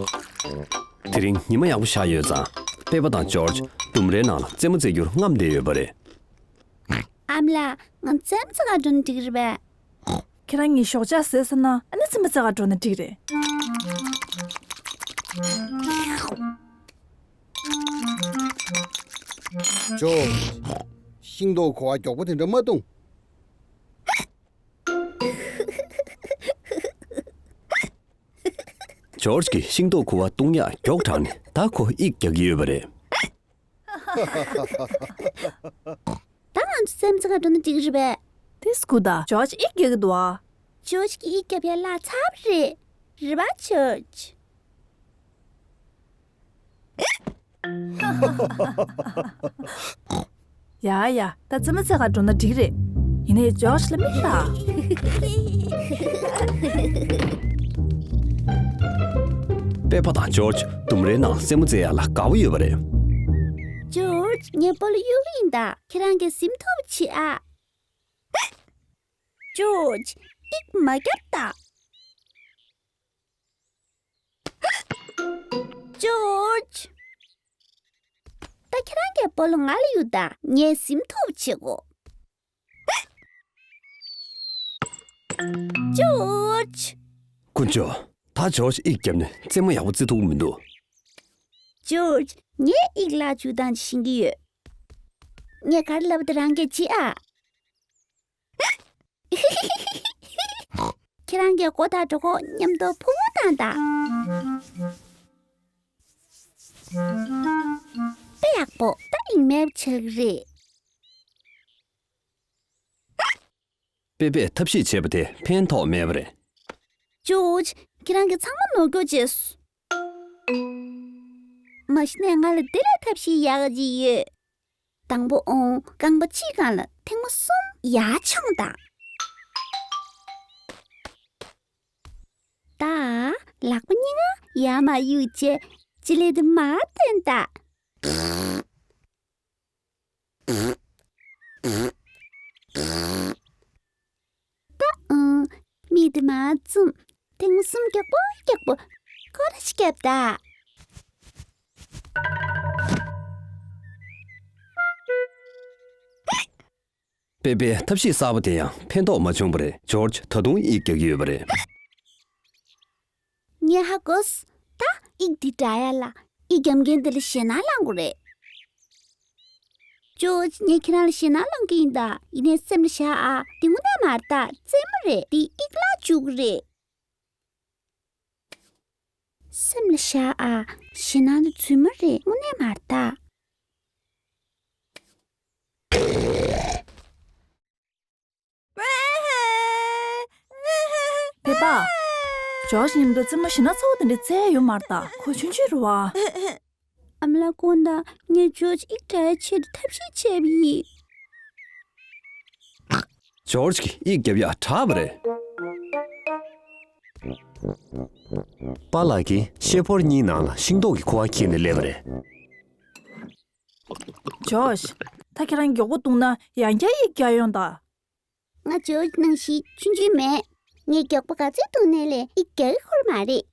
དེ་རིང་ཉི་མ་ཡག་པོ་ཤར་ཡོད་ཙང་པེ་པ་དང་ཇོརྗ་ལྡུམ་རའི་ནང་ལ་རྩེད་མོ་རྩེ་རྒྱུར་རྔམ་བསྡད་ཡོད་པ་རེད། ཨ་མ་ལགས། ང་རྩེད་མོ་རྩེ་གར་འགྲོ་ན་འགྲིག་གི་རེད་པས། ཁྱེད་རང་གཉིས་ཞོགས་ཇ་ཟས་ཚར་ན་ཨ་ནི་རྩེད་མོ་རྩེ་གར་འགྲོ་ན་འགྲིག་རེད། ཇོ། ཤིང་ཏོག་ཁུ་བ་མགྱོགས་པོ་དེ་འདྲ་མ་བཏུང་། ཇོརྗ་གིས་ཤིང་ཏོག་ཁུ་བ་བཏུང་ཡག་མགྱོགས་དྲགས་ནས་ད་ཁོ་ཡིག་རྒྱག་གི་ཡོད་པ་རེད། ད་ང་ཚོ་རྩེད་མོ་རྩེ་གར་འགྲོ་ན་འགྲིག་གི་རེད་པས། དེ་སྐུ་ད། ཇོརྗ་ཡིག་རྒྱག་གི་འདུག་ཨ། ཇོརྗ་གིས་ཡིག་རྒྱབ་ཡག་བརླག་ཚར་བ་རེད། རེད་པ་ཇོརྗ། ཡ་ཡ། ད་རྩེད་མོ་རྩེ་གར་འགྲོ་ན་འགྲིག་རེད། ཡིན་ནའི་ཇོརྗ་ལ་མིག་ལྟ། པེ་པ་དང་ཇོརྗ་ལྡུམ་རའི་ནང་རྩེད་མོ་རྩེ་ཡག་ལ་དགའ་པོ་ཡོད་པ་རེད། ཇོརྗ། ངས་སྤོ་ལོ་གཡུག་གི་ཡིན་ད། ཁྱེད་རང་གིས་ཟིན་ཐུབ་པ་བྱེད་ཨ། ཇོརྗ། ཡིག་མ་རྒྱབ་ད། ཇོརྗ། ད་ཁྱེད་རང་གིས་སྤོ་ལོ་ང་ལ་གཡུག་ད། ངས་ཟིན་ཐུབ་པ་བྱེད་དགོས། ཇོརྗ། དཀོན་མཆོག་ད་ཇོརྗ་ཡིག་བརྒྱབ་ནས་རྩེད་མོ་ཡག་པོ་རྩེ་ཐུབ་ཀྱི་མི་འདུག་ཇོརྗ། ངས་ཡིག་བརླག་བཅུག་སྟངས་ཤེས་ཀྱི་ཡོད། ངས་ག་རེ་ལབ་པ་དེ་རང་གིས་བྱེད་ཨ། ཁྱེད་རང་གིས་སྒོ་དང་གྲོད་ཁོག་མཉམ་དུ་ཕུང་པོ་བཏང་དང་། དཔེ་ཡག་པོ། ད་ཡིག་མེད་པ་ཆགས་ཀྱི་རེད། པེ་པས་ཐབས་ཤེས་བྱས་པ་དེ་ཕན་ཐོགས་མེད་པ་རེད། ཇོརྗ། ཁྱེད་རང་གིས་ཚང་མ་ནོར་སྐྱོར་བྱས་སོང་། མ་གཞི་ནས་ང་ལ་དེ་ལས་ཐབས་ཤེས་ཡག་ག་ཅིག་ཡོད། དང་པོ་འོང་རྐང་པ་གཅིག་སྒང་ལ་ཐེངས་མ་གསུམ་ཡར་མཆོངས་དང་། ད་ལག་པ་གཉིས་ཀ་ཡར་མར་གཡུག་བྱས་ལྕེ་ལེབ་དེ་མར་བཏོན་དང་། ད་ཨང་། མིག་དེ་མར་བཙུམ། ཐེངས་མ་གསུམ་མགྱོགས་པོ་མགྱོགས་པོ་སྐོར་ར་ཞིག་བརྒྱབ་ད། པེ་པའི་ཐབས་ཤེས་གསར་པ་དེ་ཡང་ཕན་ཐོགས་མ་བྱུང་བ་རེད། ཇོརྗ་ད་དུང་ཡིག་རྒྱག་གི་ཡོད་པ་རེད། ངས་ཧ་གོ་སོང་། ད་ཡིག་འདི་འདྲ་ཡ་ལ་ཡིག་རྒྱབ་མཁན་དེ་ལ་ཞེད་སྣང་ལངས་དགོས་རེད། ཇོ། ངས་ཁྱེད་རང་ལ་ཞེད་སྣང་ལངས་ཀྱི་ཡིན་ད། ཡིན་ནའི་སེམས་ལ་བཞག་ཨ། འདི་དངོས་གནས་མ་རེད་ད། རྩེད་མོ་རེད། འདི་ཡིག་བརླག་བཅུག་གི་རེད། སེམས་ལ་བཞག་ཨ། ཞེད་སྣང་དེ་རྫུན་མ་རེད། དངོས་གནས་མ་རེད་ད། པེ་པ། ཇོརྗ་མཉམ་དུ་རྩེད་མོ་ཞེ་དྲག་ཚ་བོ་དེ་འདྲ་རྩེ་ཡ་ཡོད་མ་རེད་ད། ཁོ་ཆུང་ཆུང་རེད་བ། ཨ་མ་ལགས་དགོངས་དག་ངས་ཇོརྗ་ཡིག་བྲི་ཡའི་ཆེད་དུ་ཐབས་ཤེས་བྱས་པ་ཡིན། ཇོརྗ་གིས་ཡིག་རྒྱབ་ཡག་དྲག་པ་རེད། པཱ་ལགས་ཀྱིས་ཤེལ་ཕོར་གཉིས་ནང་ལ་ཤིང་ཏོག་གི་ཁུ་བ་འཁྱེར་ནས་སླེབས་པ་རེད། ཇོརྗ། ད་ཁྱེད་རང་མགྱོགས་པོ་བཏུང་ན་ཡང་བསྐྱར་ཡིག་རྒྱག་ཡོང་ད། ང་ཇོརྗ་ནང་བཞིན་ཆུང་ཆུང་མེད། ངས་མགྱོགས་པོ་ག་ཚོད་བཏུང་ནའི་ལས་ཡིག་རྒྱག་གི་ཡོད་མ་རེད།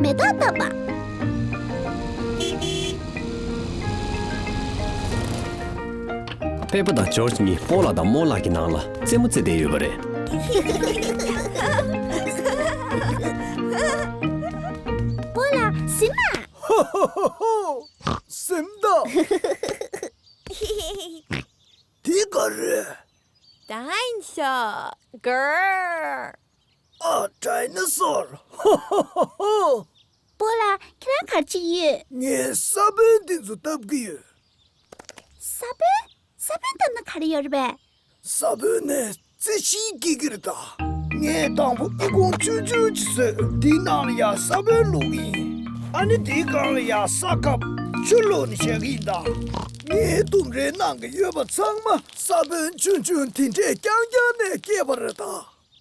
མེ་ཏོག་བཏབ་པ། པེ་པ་དང་ཇོརྗ་གཉིས་སྤོ་ལགས་དང་རྨོ་ལགས་ཀྱི་ནང་ལ་རྩེད་མོ་རྩེ་བསྡད་ཡོད་པ་རེད། སྤོ་ལགས་ཟིན་ལ། ཧོ་ཧོ་ཧོ་ཧོ། ཟིན་ད། དེ་ག་རེད། ཌའི་ནོ་སོར། གར། ཨ། ཌའི་ནོ་སོར། ཧོ་ཧོ་ཧོ་ཧོ། སྤོ་ལགས་ཁྱེད་རང་ག་རེ་བྱེད་ཀྱི་ཡོད། ངས་ས་བོན་འདི་ཚོ་བཏབ་ཀྱི་ཡོད། ས་བོན། ས་བོན་བཏབ་ན་ག་རེ་ཡོད་རེད་པས། ས་བོན་ནས་རྩི་ཤིང་སྐྱེ་གི་རེད་ད། ངས་དང་པོ་ཨི་ཁུང་ཆུང་ཆུང་ཅིག་བཟོས། དེའི་ནང་ལ་ཡ་ས་བོན་བླུགས་ཡིན། ཨ་ནི་དེའི་སྒང་ལ་ཡ་ས་བཀབ། ཆུ་བླུགས་ནས་བཞག་གི་ཡིན་ད། ངའི་ལྡུམ་རའི་ནང་གི་ཡོད་པ་ཚང་མ་ས་བོན་ཆུང་ཆུང་དེ་འདྲས་རྐྱང་རྐྱང་ནས་སྐྱེས་པ་རེད་ད།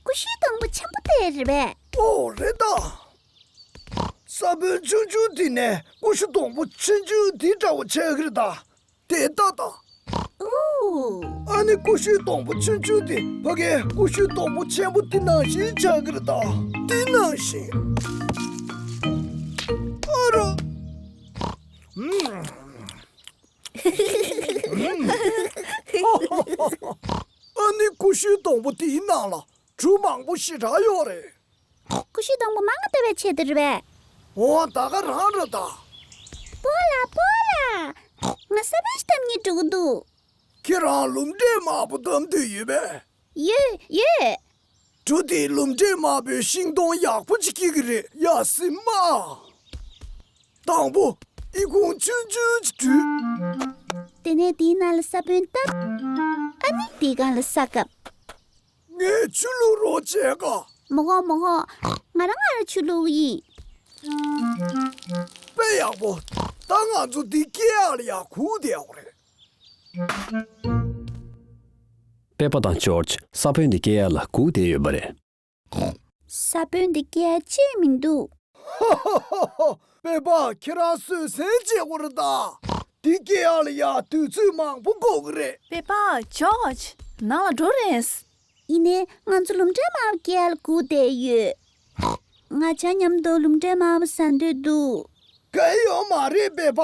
ཀུ་ཤུའི་སྡོང་པོ་ཆེན་པོ་དེ་རེད་པས། ཨོ་རེད་ད། ས་བོན་ཆུང་ཆུང་དེ་ནས་ཀུ་ཤུ་སྡོང་པོ་ཆུང་ཆུང་དེ་འདྲ་བོ་ཆགས་ཀྱི་རེད་ད། དེ་ལྟ་ད། ཨོ། ཨ་ནི་ཀུ་ཤུའི་སྡོང་པོ་ཆུང་ཆུང་དེ་ཕ་གིའི་ཀུ་ཤུའི་སྡོང་པོ་ཆེན་པོ་དེ་ནང་བཞིན་ཆགས་ཀྱི་རེད་ད། དེ་ནང་བཞིན། ཨ་ར། ཨ་ནི་ཀུ་ཤུའི་སྡོང་པོ་དེའི་ནང་ལ་གྲུ་མང་པོ་ཞེ་དྲག་ཡོད་རེད། ཀུ་ཤུའི་སྡོང་པོ་མང་ང་བཏབ་པའི་ཆེད་དུ་རེད་པས། འོ་ད་ག་རང་རེད་ད། སྤོ་ལགས་སྤོ་ལགས། ང་ས་བོན་ཞིག་བཏབ་སྙིང་འདོད་ཀྱི་འདུག་ཁྱེད་རང་ལུམ་འབྲས་དམར་པོ་བཏབ་འདོད་ཡོད་པས། ཡོད་ཡོད། གྲུ་དེའི་ལུམ་འབྲས་དམར་པོའི་ཤིང་སྡོང་ཡག་པོ་ཅིག་སྐྱེ་གི་རེད་ཡ། ཟིན་མ། དང་པོ་ཨི་ཁུང་ཆུང་ཆུང་ཅིག་བྲུས། དེ་ནས་དེའི་ནང་ལ་ས་བོན་བཏབ། ཨ་ནི་དེའི་སྒང་ལ་ས་བཀབ། ངས་ཆུ་བླུགས་རོགས་བྱས་ཀ། མི་དགོས་མི་དགོས། ང་རང་ང་རང་ཆུ་བླུགས་ཡིན། དཔེ་ཡག་པོ། ད་ང་ཚོ་འདི་སྐྱེལ་ཡག་ལ་ཡ་སྒུག་བསྡད་ཡོད་རེད། པེ་པ་དང་ཇོརྗ་ས་བོན་འདི་སྐྱེལ་ཡག་ལ་སྒུག་བསྡད་ཡོད་པ་རེད། ས་བོན་འདི་སྐྱེལ་ཡག་ཅི་ཡང་མི་འདུག་ཧོ་ཧོ་ཧོ་ཧོ། པེ་པ་ཁྱེད་རང་བཟོད་བསྲན་བྱེད་དགོས་རེད་ད། འདི་སྐྱེལ་ཡག་ལ་ཡ་དུས་ཚོད་མང་པོ་འགོར་གི་རེད། པེ་པ་ཇོརྗ་ནང་ལ་འགྲོ་རན། ཡིན་ནའི་ང་ཚོ་ལུམ་འབྲས་དམར་པོ་སྐྱེལ་ཡག་ལ་སྒུག་བསྡད་ཡོད། ང་ཅག་མཉམ་དུ་ལུམ་འབྲས་དམར་པོ་ཟ་འདོད་འདུག་གལ་ཡོད་མ་རེད་པེ་པ།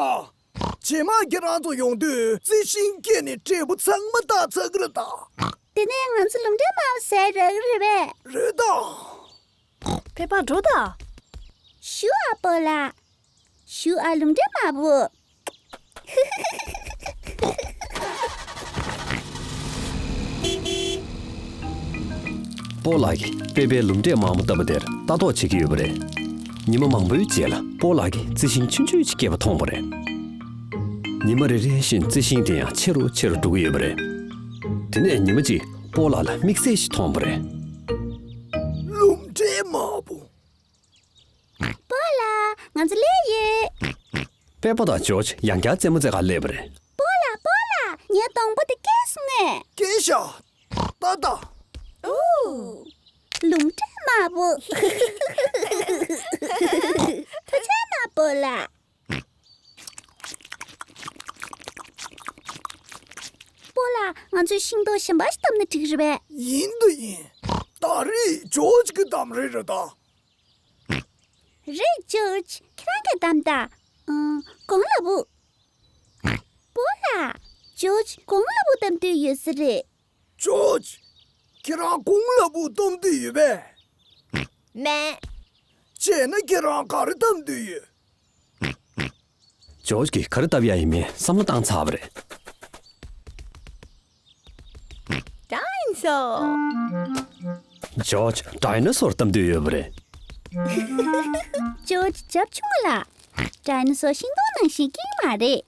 རྗེས་མ་ཁྱེད་རང་ཚོ་ཡོང་དུས་རྩི་ཤིང་སྐྱེས་ནས་འབྲས་བུ་ཚང་མ་བཏགས་ཚར་གི་རེད་ད། དེ་ནས་ང་ཚོ་ལུམ་འབྲས་དམར་པོ་ཟ་ཡག་རག་གི་རེད་པས། རེད་ད། པེ་པ་འགྲོ་ད། ཞུ་ཨ་སྤོ་ལགས། ཞུ་ཨ་ལུམ་འབྲས་དམར་པོ། སྤོ་ལགས་ཀྱིས་པེ་པའི་ལུམ་འབྲས་དམར་པོ་བཏབ་པ་དེར་ལྟ་རྟོག་བྱེད་ཀྱི་ཡོད་པ་རེད། ཉི་མ་མང་པོའི་རྗེས་ལ་སྤོ་ལགས་ཀྱིས་རྩི་ཤིང་ཆུང་ཆུང་ཅིག་སྐྱེས་པ་མཐོང་བ་རེད། ཉི་མ་རེ་རེ་བཞིན་རྩི་ཤིང་དེ་ཡང་ཆེ་རུ་ཆེ་རུ་འགྲོ་གི་ཡོད་པ་རེད། དེ་ནས་ཉི་མ་གཅིག་སྤོ་ལགས་ལ་དམིགས་བསལ་ཞིག་མཐོང་བ་རེད། ལུམ་འབྲས་དམར་པོ། སྤོ་ལགས། ང་ཚོ་སླེབས་ཡོད། པེ་པ་དང་ཇོརྗ་ཡང་བསྐྱར་རྩེད་མོ་རྩེ་གར་སླེབས་པ་རེད། སྤོ་ལགས་སྤོ་ལགས། ངའི་སྡོང་པོ་དེ་སྐྱེས་སོང་ངས། སྐྱེས་ཤག་ད་ད། ཨོ། ལུམ་འབྲས་དམར་པོ། ཐུགས་རྗེ་གནང་སྤོ་ལགས། སྤོ་ལགས། ང་ཚོས་ཤིང་ཏོག་གཞན་པ་ཞིག་བཏབ་ན་འགྲིག་རེད་པས། ཡིན་དང་ཡིན། ད་རེས་ཇོརྗ་གི་འདེམས་རེས་རེད་ད། རེད་ཇོརྗ། ཁྱེད་རང་གིས་བདམས་ད། ཨང་། གོང་ལ་བུ། སྤོ་ལགས། ཇོརྗ་གོང་ལ་བུ་བདམས་འདོད་ཡོད་ས་རེད། ཇོརྗ། ཁྱེད་རང་གོང་ལ་བུ་བདམས་འདོད་ཡོད་པས། མེད། བྱས་ན་ཁྱེད་རང་ག་རེ་བདམས་འདོད་ཡོད། ཇོརྗ་གིས་ག་རེ་བཏབ་ཡག་ཡིན་མིན་བསམ་བློ་བཏང་ཚར་བ་རེད། ཌའི་ནོ་སོར། ཇོརྗ་ཌའི་ནོ་སོར་བདམས་འདོད་ཡོད་པ་རེད། ཇོརྗ་རྒྱབ་ཆུང་ངུ་ལགས། ཌའི་ནོ་སོར་ཤིང་སྡོང་ནང་བཞིན་སྐྱེ་གི་མ་རེད།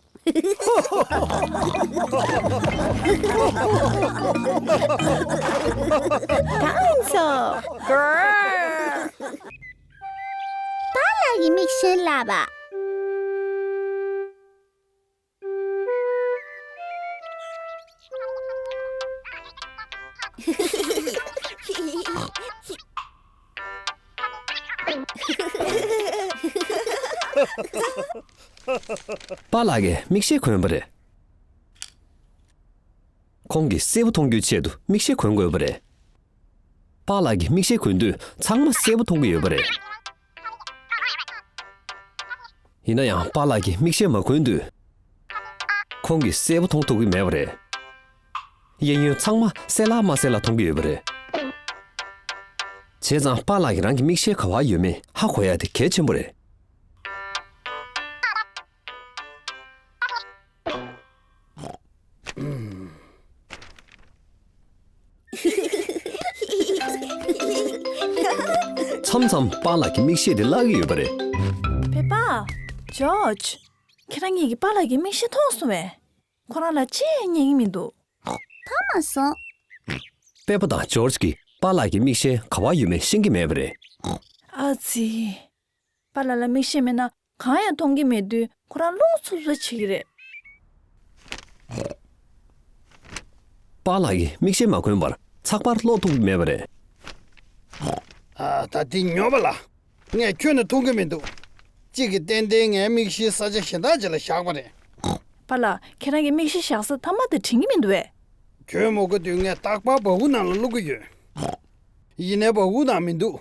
ཌའི་ནོ་སོར། གར། པཱ་ལགས་ཀྱི་མིག་ཤེལ་ལགས་པ། པཱ་ལགས་ཀྱིས་མིག་ཤེལ་གོན་པ་རེད། ཁོང་གིས་གསལ་པོ་མཐོང་རྒྱུའི་ཆེད་དུ་མིག་ཤེལ་གོན་དགོས་པ་རེད། པཱ་ལགས་ཀྱིས་མིག་ཤེལ་གོན་དུས་ཚང་མ་གསལ་པོ་མཐོང་གི་ཡོད་པ་རེད། ཡིན་ན་ཡང་པཱ་ལགས་ཀྱིས་མིག་ཤེལ་མ་གོན་དུས། ཁོང་གིས་གསལ་པོ་མཐོང་ཐུབ་ཀྱི་མེད་པ་རེད། གཡས་གཡོན་ཚང་མ་གསལ་ལ་མ་གསལ་ལ་མཐོང་གི་ཡོད་པ་རེད། བྱས་ཙང་པཱ་ལགས་ཀྱིས་རང་གི་མིག་ཤེལ་ག་པར་ཡོད་མེད་ཧ་གོ་ཡ་དེ་གལ་ཆེན་པོ་རེད། མཚམས་མཚམས་པཱ་ལགས་ཀྱི་མིག་ཤེལ་དེ་བརླག་གི་ཡོད་པ་རེད། པེ་པ། ཇོརྗ། ཁྱེད་རང་གཉིས་ཀྱིས་པཱ་ལགས་ཀྱི་མིག་ཤེལ་མཐོང་སོང་བས། ཁོ་རང་ལ་ཅི་ཡང་རྙེད་ཀྱི་མི་འདུག་མཐོང་མ་སོང་། པེ་པ་དང་ཇོརྗ་གིས་པཱ་ལགས་ཀྱི་མིག་ཤེལ་ག་པར་ཡོད་མེད་ཤེས་ཀྱི་མེད་པ་རེད། ཨ་ཙི། པཱ་ལགས་ལ་མིག་ཤེལ་མེད་ན་གང་ཡང་མཐོང་གི་མེད་དུས་ཁོ་རང་རླུང་འཚུབ་འཚུབ་བྱེད་ཀྱི་རེད། པཱ་ལགས་ཀྱིས་མིག་ཤེལ་མ་གོན་པར་ཚགས་པར་ཀློག་ཐུབ་ཀྱི་མེད་པ་རེད། ཨ། ད་འདི་ཉོབ་པ་ལ། ངས་ཁྱོན་ནས་མཐོང་གི་མི་འདུག་གཅིག་གིས་ཏན་ཏན་ངའི་མིག་ཤེལ་ས་ཆ་གཞན་དག་ཅིག་ལ་བཞག་པ་རེད། པཱ་ལགས། ཁྱེད་རང་གི་མིག་ཤེལ་བཞག་ས་མཐའ་མ་དེ་དྲན་གྱི་མི་འདུག་བས། ཁྱོད་མ་གོ་དུས་ངས་རྟག་པར་སྦ་ཁུག་ནང་ལ་བླུག་གི་ཡོད། ཡིན་ནའི་སྦ་ཁུག་ནང་མི་འདུག་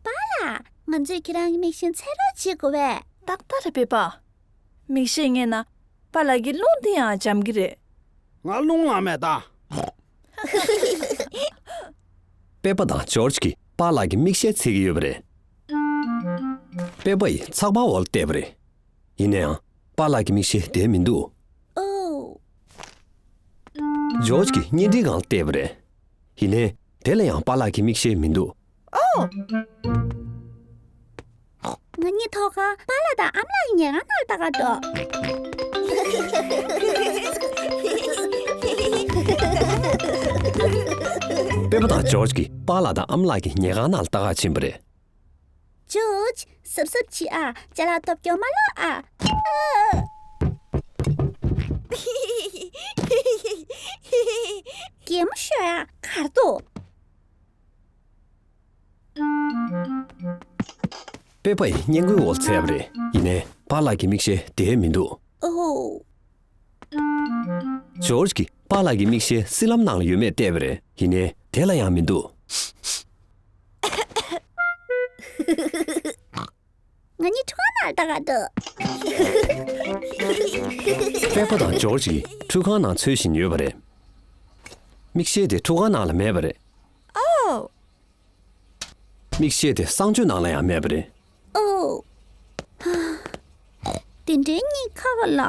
པཱ་ལགས། ང་ཚོས་ཁྱེད་རང་གི་མིག་ཤེལ་འཚོལ་རོགས་བྱེད་དགོས་པས། ཏག་ཏག་རེད་པེ་པ། མིག་ཤེལ་རྙེད་ན་པཱ་ལགས་ཀྱི་རླུང་དེ་ཡང་འཇམ་གྱི་རེད། ང་རླུང་ལངས་མེད་ད། པེ་པ་དང་ཇོརྗ་གིས་པཱ་ལགས་ཀྱི་མིག་ཤེལ་འཚོལ་གྱི་ཡོད་པ་རེད། པེ་པ་ཡིས་ཚགས་པར་འོག་ལ་བལྟས་པ་རེད། ཡིན་ན་ཡང་པཱ་ལགས་ཀྱི་མིག་ཤེལ་དེར་མི་འདུག་ཨོ། ཇོརྗ་གིས་བརྙན་འཕྲིན་སྒང་ལ་བལྟས་པ་རེད། ཡིན་ནའི་དེ་ལ་ཡང་པཱ་ལགས་ཀྱི་མིག་ཤེལ་མི་འདུག་ཨོ། ང་གཉིས་ཐོག་ཁར་པཱ་ལགས་དང་ཨ་མ་ལགས་ཀྱི་ཉལ་ཁང་ནང་ལ་ལྟ་ག་འགྲོ། པེ་པ་དང་ཇོརྗ་གིས་པཱ་ལགས་དང་ཨ་མ་ལགས་ཀྱི་ཉལ་ཁང་ནང་ལ་ལྟ་ག་ཕྱིན་པ་རེད། ཇོརྗ། གཟབ་གཟབ་བྱེད་ཨ། ཅ་ལག་སྟོབས་སྐྱོ་མ་ལོག་ཨ། གད་མོ་ཤོར་ཨ། གར་འདུག་པེ་པ་ཡིས་སྔས་མགོའི་འོག་ལ་འཚོལ་བ་རེད། ཡིན་ནའི་པཱ་ལགས་ཀྱི་མིག་ཤེལ་དེར་མི་འདུག་ཨོ། ཇོརྗ་གིས་པཱ་ལགས་ཀྱི་མིག་ཤེལ་སྲིབ་ལམ་ནང་ལ་ཡོད་མེད་བལྟས་པ་རེད། ཡིན་ནའི་དེ་ལ་ཡང་མི་འདུག་ང་གཉིས་ཁྲུས་ཁང་ནང་ལ་ལྟ་ག་འགྲོ། པེ་པ་དང་ཇོརྗ་གིས་ཁྲུས་ཁང་ནང་འཚོལ་བཞིན་ཡོད་པ་རེད། མིག་ཤེལ་དེ་ཁྲུས་ཁང་ནང་ལ་མེད་པ་རེད། ཨོ། མིག་ཤེལ་དེ་གསང་སྤྱོད་ནང་ལ་ཡང་མེད་པ་རེད། ཨོ། དེ་འདྲའི་གཉིད་ཁ་ག་ལ།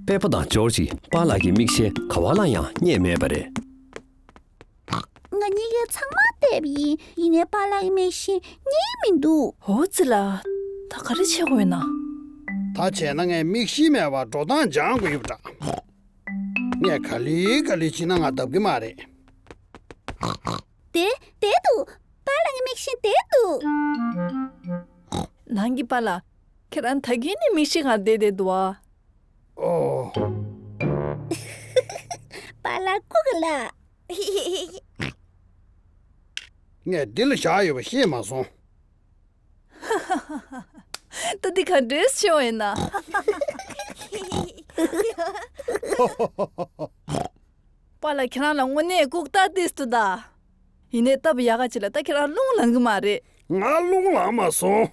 པེ་པ་དང་ཇོརྗ་གིས་པཱ་ལགས་ཀྱི་མིག་ཤེལ་ག་པ་ལ་ཡང་རྙེད་མེད་པ་རེད། ང་གཉིས་ཀས་ཚང་མ་བལྟས་པ་ཡིན། ཡིན་ནའི་པཱ་ལགས་ཀྱི་མིག་ཤེལ་རྙེད་མི་འདུག་ཨོ་ཙི་ལ། ད་ག་རེ་བྱེད་དགོས་ཡིན་ན། ད་བྱས་ན་ངས་མིག་ཤེལ་མེད་པར་འགྲོ་སྟངས་སྦྱང་དགོས་ཡོད་པ་འདྲ། ངས་ག་ལེ་ག་ལེ་བྱས་ན་ང་ལྡབ་ཀྱི་མ་རེད། དེ་དེ་འདུག་པཱ་ལགས་ཀྱི་མིག་ཤེལ་དེ་འདུག་ནང་གི་པཱ་ལགས། ཁྱེད་རང་ད་གིན་ནས་མིག་ཤེལ་སྒང་བསྡད་བསྡད་འདུག་ཨ། ཨོ། པཱ་ལགས་སྐུ་ག་ལ། ངས་འདི་ལ་བཞག་ཡོད་པ་ཤེས་མ་སོང་། ད་འདི་ག་འདྲས་བྱེད་འོས་ན། པཱ་ལགས་ཁྱེད་རང་ལ་དངོས་གནས་ལྐུགས་རྟགས་ཏིས་འདུག་ད། ཡིན་ནའི་སྟབས་ཡག་ག་ཅིག་ལ་ད་ཁྱེད་རང་རླུང་ལངས་གི་མ་རེད། ང་རླུང་ལངས་མ་སོང་།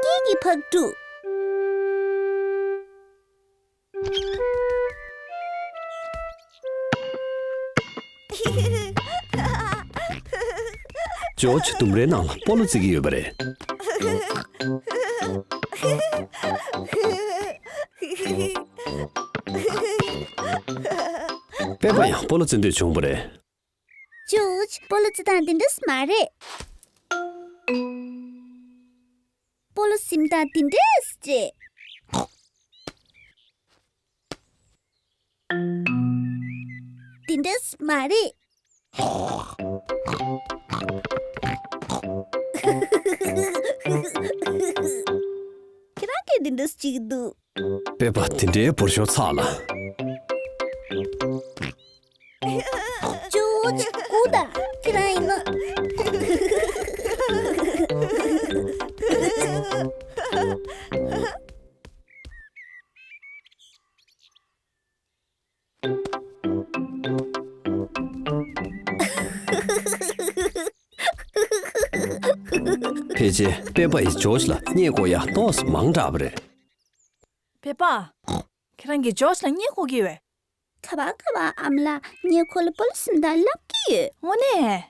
སྐྱིད་ཀྱི་ཕག་གྲུ། ཇོརྗ་ལྡུམ་རའི་ནང་ལ་སྤོ་ལོ་རྩེད་ཀྱི་ཡོད་པ་རེད། པེ་པ་ཡང་སྤོ་ལོ་རྩེད་འདོད་བྱུང་བ་རེད། ཇོརྗ། སྤོ་ལོ་རྩེད་སྟངས་འདི་འདྲ་མ་རེད། སྤོ་ལོ་ཟིན་སྟངས་འདི་འདྲས་རེད། འདི་འདྲས་མ་རེད། ཁྱེད་རང་གིས་འདི་འདྲས་བྱེད་ཀྱི་འདུག་པེ་པ་དེ་འདྲའི་འབུར་ཤོག་ཚགས་ལ། ཇོརྗ། སྐུ་དང་ཁྱེད་རང་ཡིན་ནོ། དེ་རྗེས་པེ་པ་ཡིས་ཇོརྗ་ལ་བརྙས་བཀོག་ཡ་ཏོག་ཙམ་མང་དྲགས་པ་རེད། པེ་པ། ཁྱེད་རང་གིས་ཇོརྗ་ལ་བརྙས་བཀོག་གི་ཡོད། ག་པར་ག་པར། ཨ་མ་ལགས། ངས་ཁོ་ལ་སྤོ་ལོ་གཟིམ་དང་ལབ་ཀྱི་ཡོད། དངོས་གནས།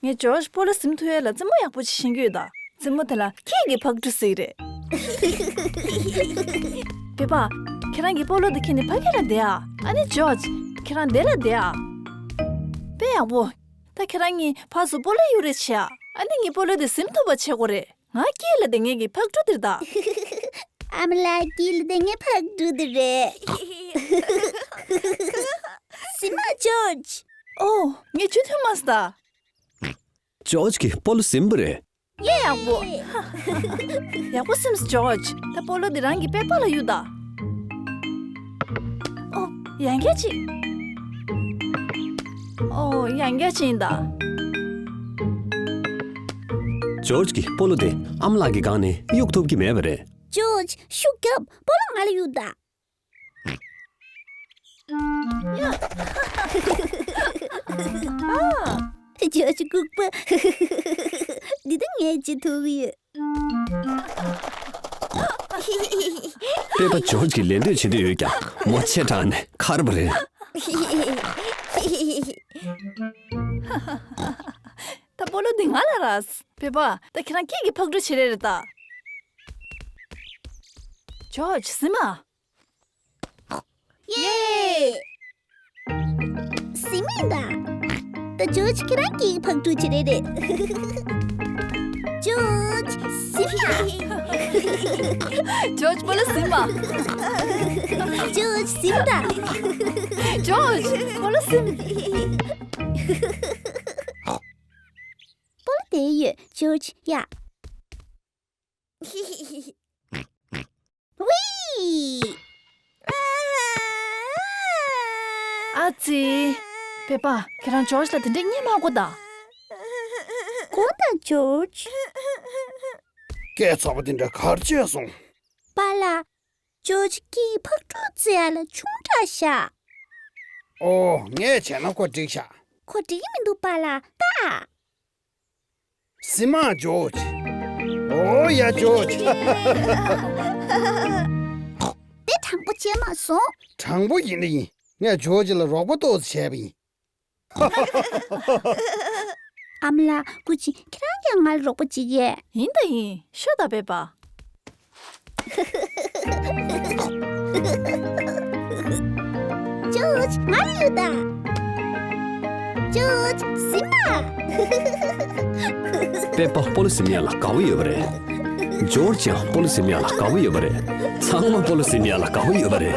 ངས་ཇོརྗ་སྤོ་ལོ་གཟིམ་ཐུབ་ཡ་ལ་རྩེད་མོ་ཡག་པོ་ཅིག་ཤེས་ཀྱི་ཡོད་ད། རྩེད་མོ་དེ་ལ་སྐད་ཀྱི་ཕག་གྲུ་ཟེར་གྱི་རེད། པེ་པ། ཁྱེད་རང་གིས་སྤོ་ལོ་དེ་ཁྱེར་ནས་ཕ་གི་ལ་བསྡད་ཨ། ཨ་ནི་ཇོརྗ། ཁྱེད་རང་འདི་ལ་བསྡད་ཨ། དཔེ་ཡག་པོ། ད་ཁྱེད་རང་གཉིས་ཕར་ཚུར་སྤོ་ལོ་གཡུག་རེས་བྱེད་ཨ། ཨ་ནི་ངས་སྤོ་ལོ་དེ་གཟིམ་ཐུབ་པ་བྱེད་དགོས་རེད། ང་དཀྱིལ་ལ་བསྡད་མཁན་གྱི་ཕག་གྲུ་དེ་རེད་ད། ཨ་མ་ལགས། དཀྱིལ་ལ་བསྡད་མཁན་ཕག་གྲུ་དེ་རེད། གཟིམ་མ་ཇོརྗ། ཨོ། ངས་ཇུས་ཐུབ་མ་སོང་ད། ཇོརྗ་གིས་སྤོ་ལོ་ཟིན་པ་རེད། ཡེ། ཡག་པོ། ཡག་པོ་ཟིན་སོང་ཇོརྗ། ད་སྤོ་ལོ་འདི་རང་གི་པེ་པ་ལ་གཡུག་ད། ཨོ། ཡང་བསྐྱར་ཅིག་ཨོ། ཡང་བསྐྱར་ཅིག་ཡིན་ད། ཇོརྗ་གིས་སྤོ་ལོ་དེ་ཨ་མ་ལགས་ཀྱི་སྒང་ནས་གཡུག་ཐུབ་ཀྱི་མེད་པ་རེད། ཇོརྗ། ཤུགས་རྒྱོབ། སྤོ་ལོ་ང་ལ་གཡུག་ད། ཨ། ཇོརྗ་ལྐུགས་པ། འདི་ད་ངས་བྱེད་ཐུབ་ཡོད། པེ་པ་ཇོརྗ་གིས་ལད་ཟློས་བྱེད་འདོད་ཡོད་ཀྱང་མོ་ཆེ་དྲགས་ནས་ཁར་བ་རེད། ད་སྤོ་ལོ་འདི་ང་ལ་རག་པེ་པ། ད་ཁྱེད་རང་སྐད་ཀྱི་ཕག་གྲུ་བྱེད་རེས་རེད་ད། ཇོརྗ། གཟིམ་མ། ཡེ། གཟིམ་མ་ད། ད་ཇོརྗ་ཁྱེད་རང་སྐད་ཀྱི་ཕག་གྲུ་བྱེད་རེས་རེད། ཇོརྗ། གཟིམ་མ། ཇོརྗ། སྤོ་ལོ་གཟིམ་མ། ཇོརྗ། གཟིམ་ད། ཇོརྗ། སྤོ་ལོ་གཟིམ། སྤོ་ལོ་དེ་ཡོད་ཇོརྗ། ཡ། ཝི། ཨ་ཙི། པེ་པ། ཁྱེད་རང་ཇོརྗ་ལ་དེ་འདྲས་བརྙས་མ་དགོས་ད། དགོས་ད་ཇོརྗ། སྐད་ཚ་པོ་དེ་འདྲ་ག་རེ་བྱས་སོང་། པཱ་ལགས། ཇོརྗ་སྐད་ཀྱི་ཕག་གྲུ་རྩེ་ཡ་ལ་ཆུང་དྲགས་ཤག་ཨོ། ངས་བྱས་ན་ཁོ་འགྲིག་ཤག་ཁོ་འགྲིག་གི་མི་འདུག་པཱ་ལགས། ད། གཟིམ་མ་ཇོརྗ། ཨོ་ཡ་ཇོརྗ། དེ་དྲང་པོ་བྱས་མ་སོང་། དྲང་པོ་ཡིན་ན་ཡིན། ངས་ཇོརྗ་ལ་རོགས་པ་ཏོག་ཙམ་བྱས་པ་ཡིན། ཨ་མ་ལགས། སྐུ་མཁྱེན། ཁྱེད་རང་ཀྱང་ང་ལ་རོགས་པ་བྱེད་ཀྱི། ཡིན་ད་ཡིན། ཤོད་ད་པེ་པ། ཇོརྗ། ང་ལ་གཡུག་ད། ཇོརྗ། གཟིམ་མ། པེ་པ་སྤོ་ལོ་གཟིམ་ཡ་ལ་དགའ་བོ་ཡོད་པ་རེད། ཇོརྗ་ཡང་སྤོ་ལོ་གཟིམ་ཡ་ལ་དགའ་བོ་ཡོད་པ་རེད། ཚང་མ་སྤོ་ལོ་གཟིམ་ཡ་ལ་དགའ་བོ་ཡོད་པ་རེད།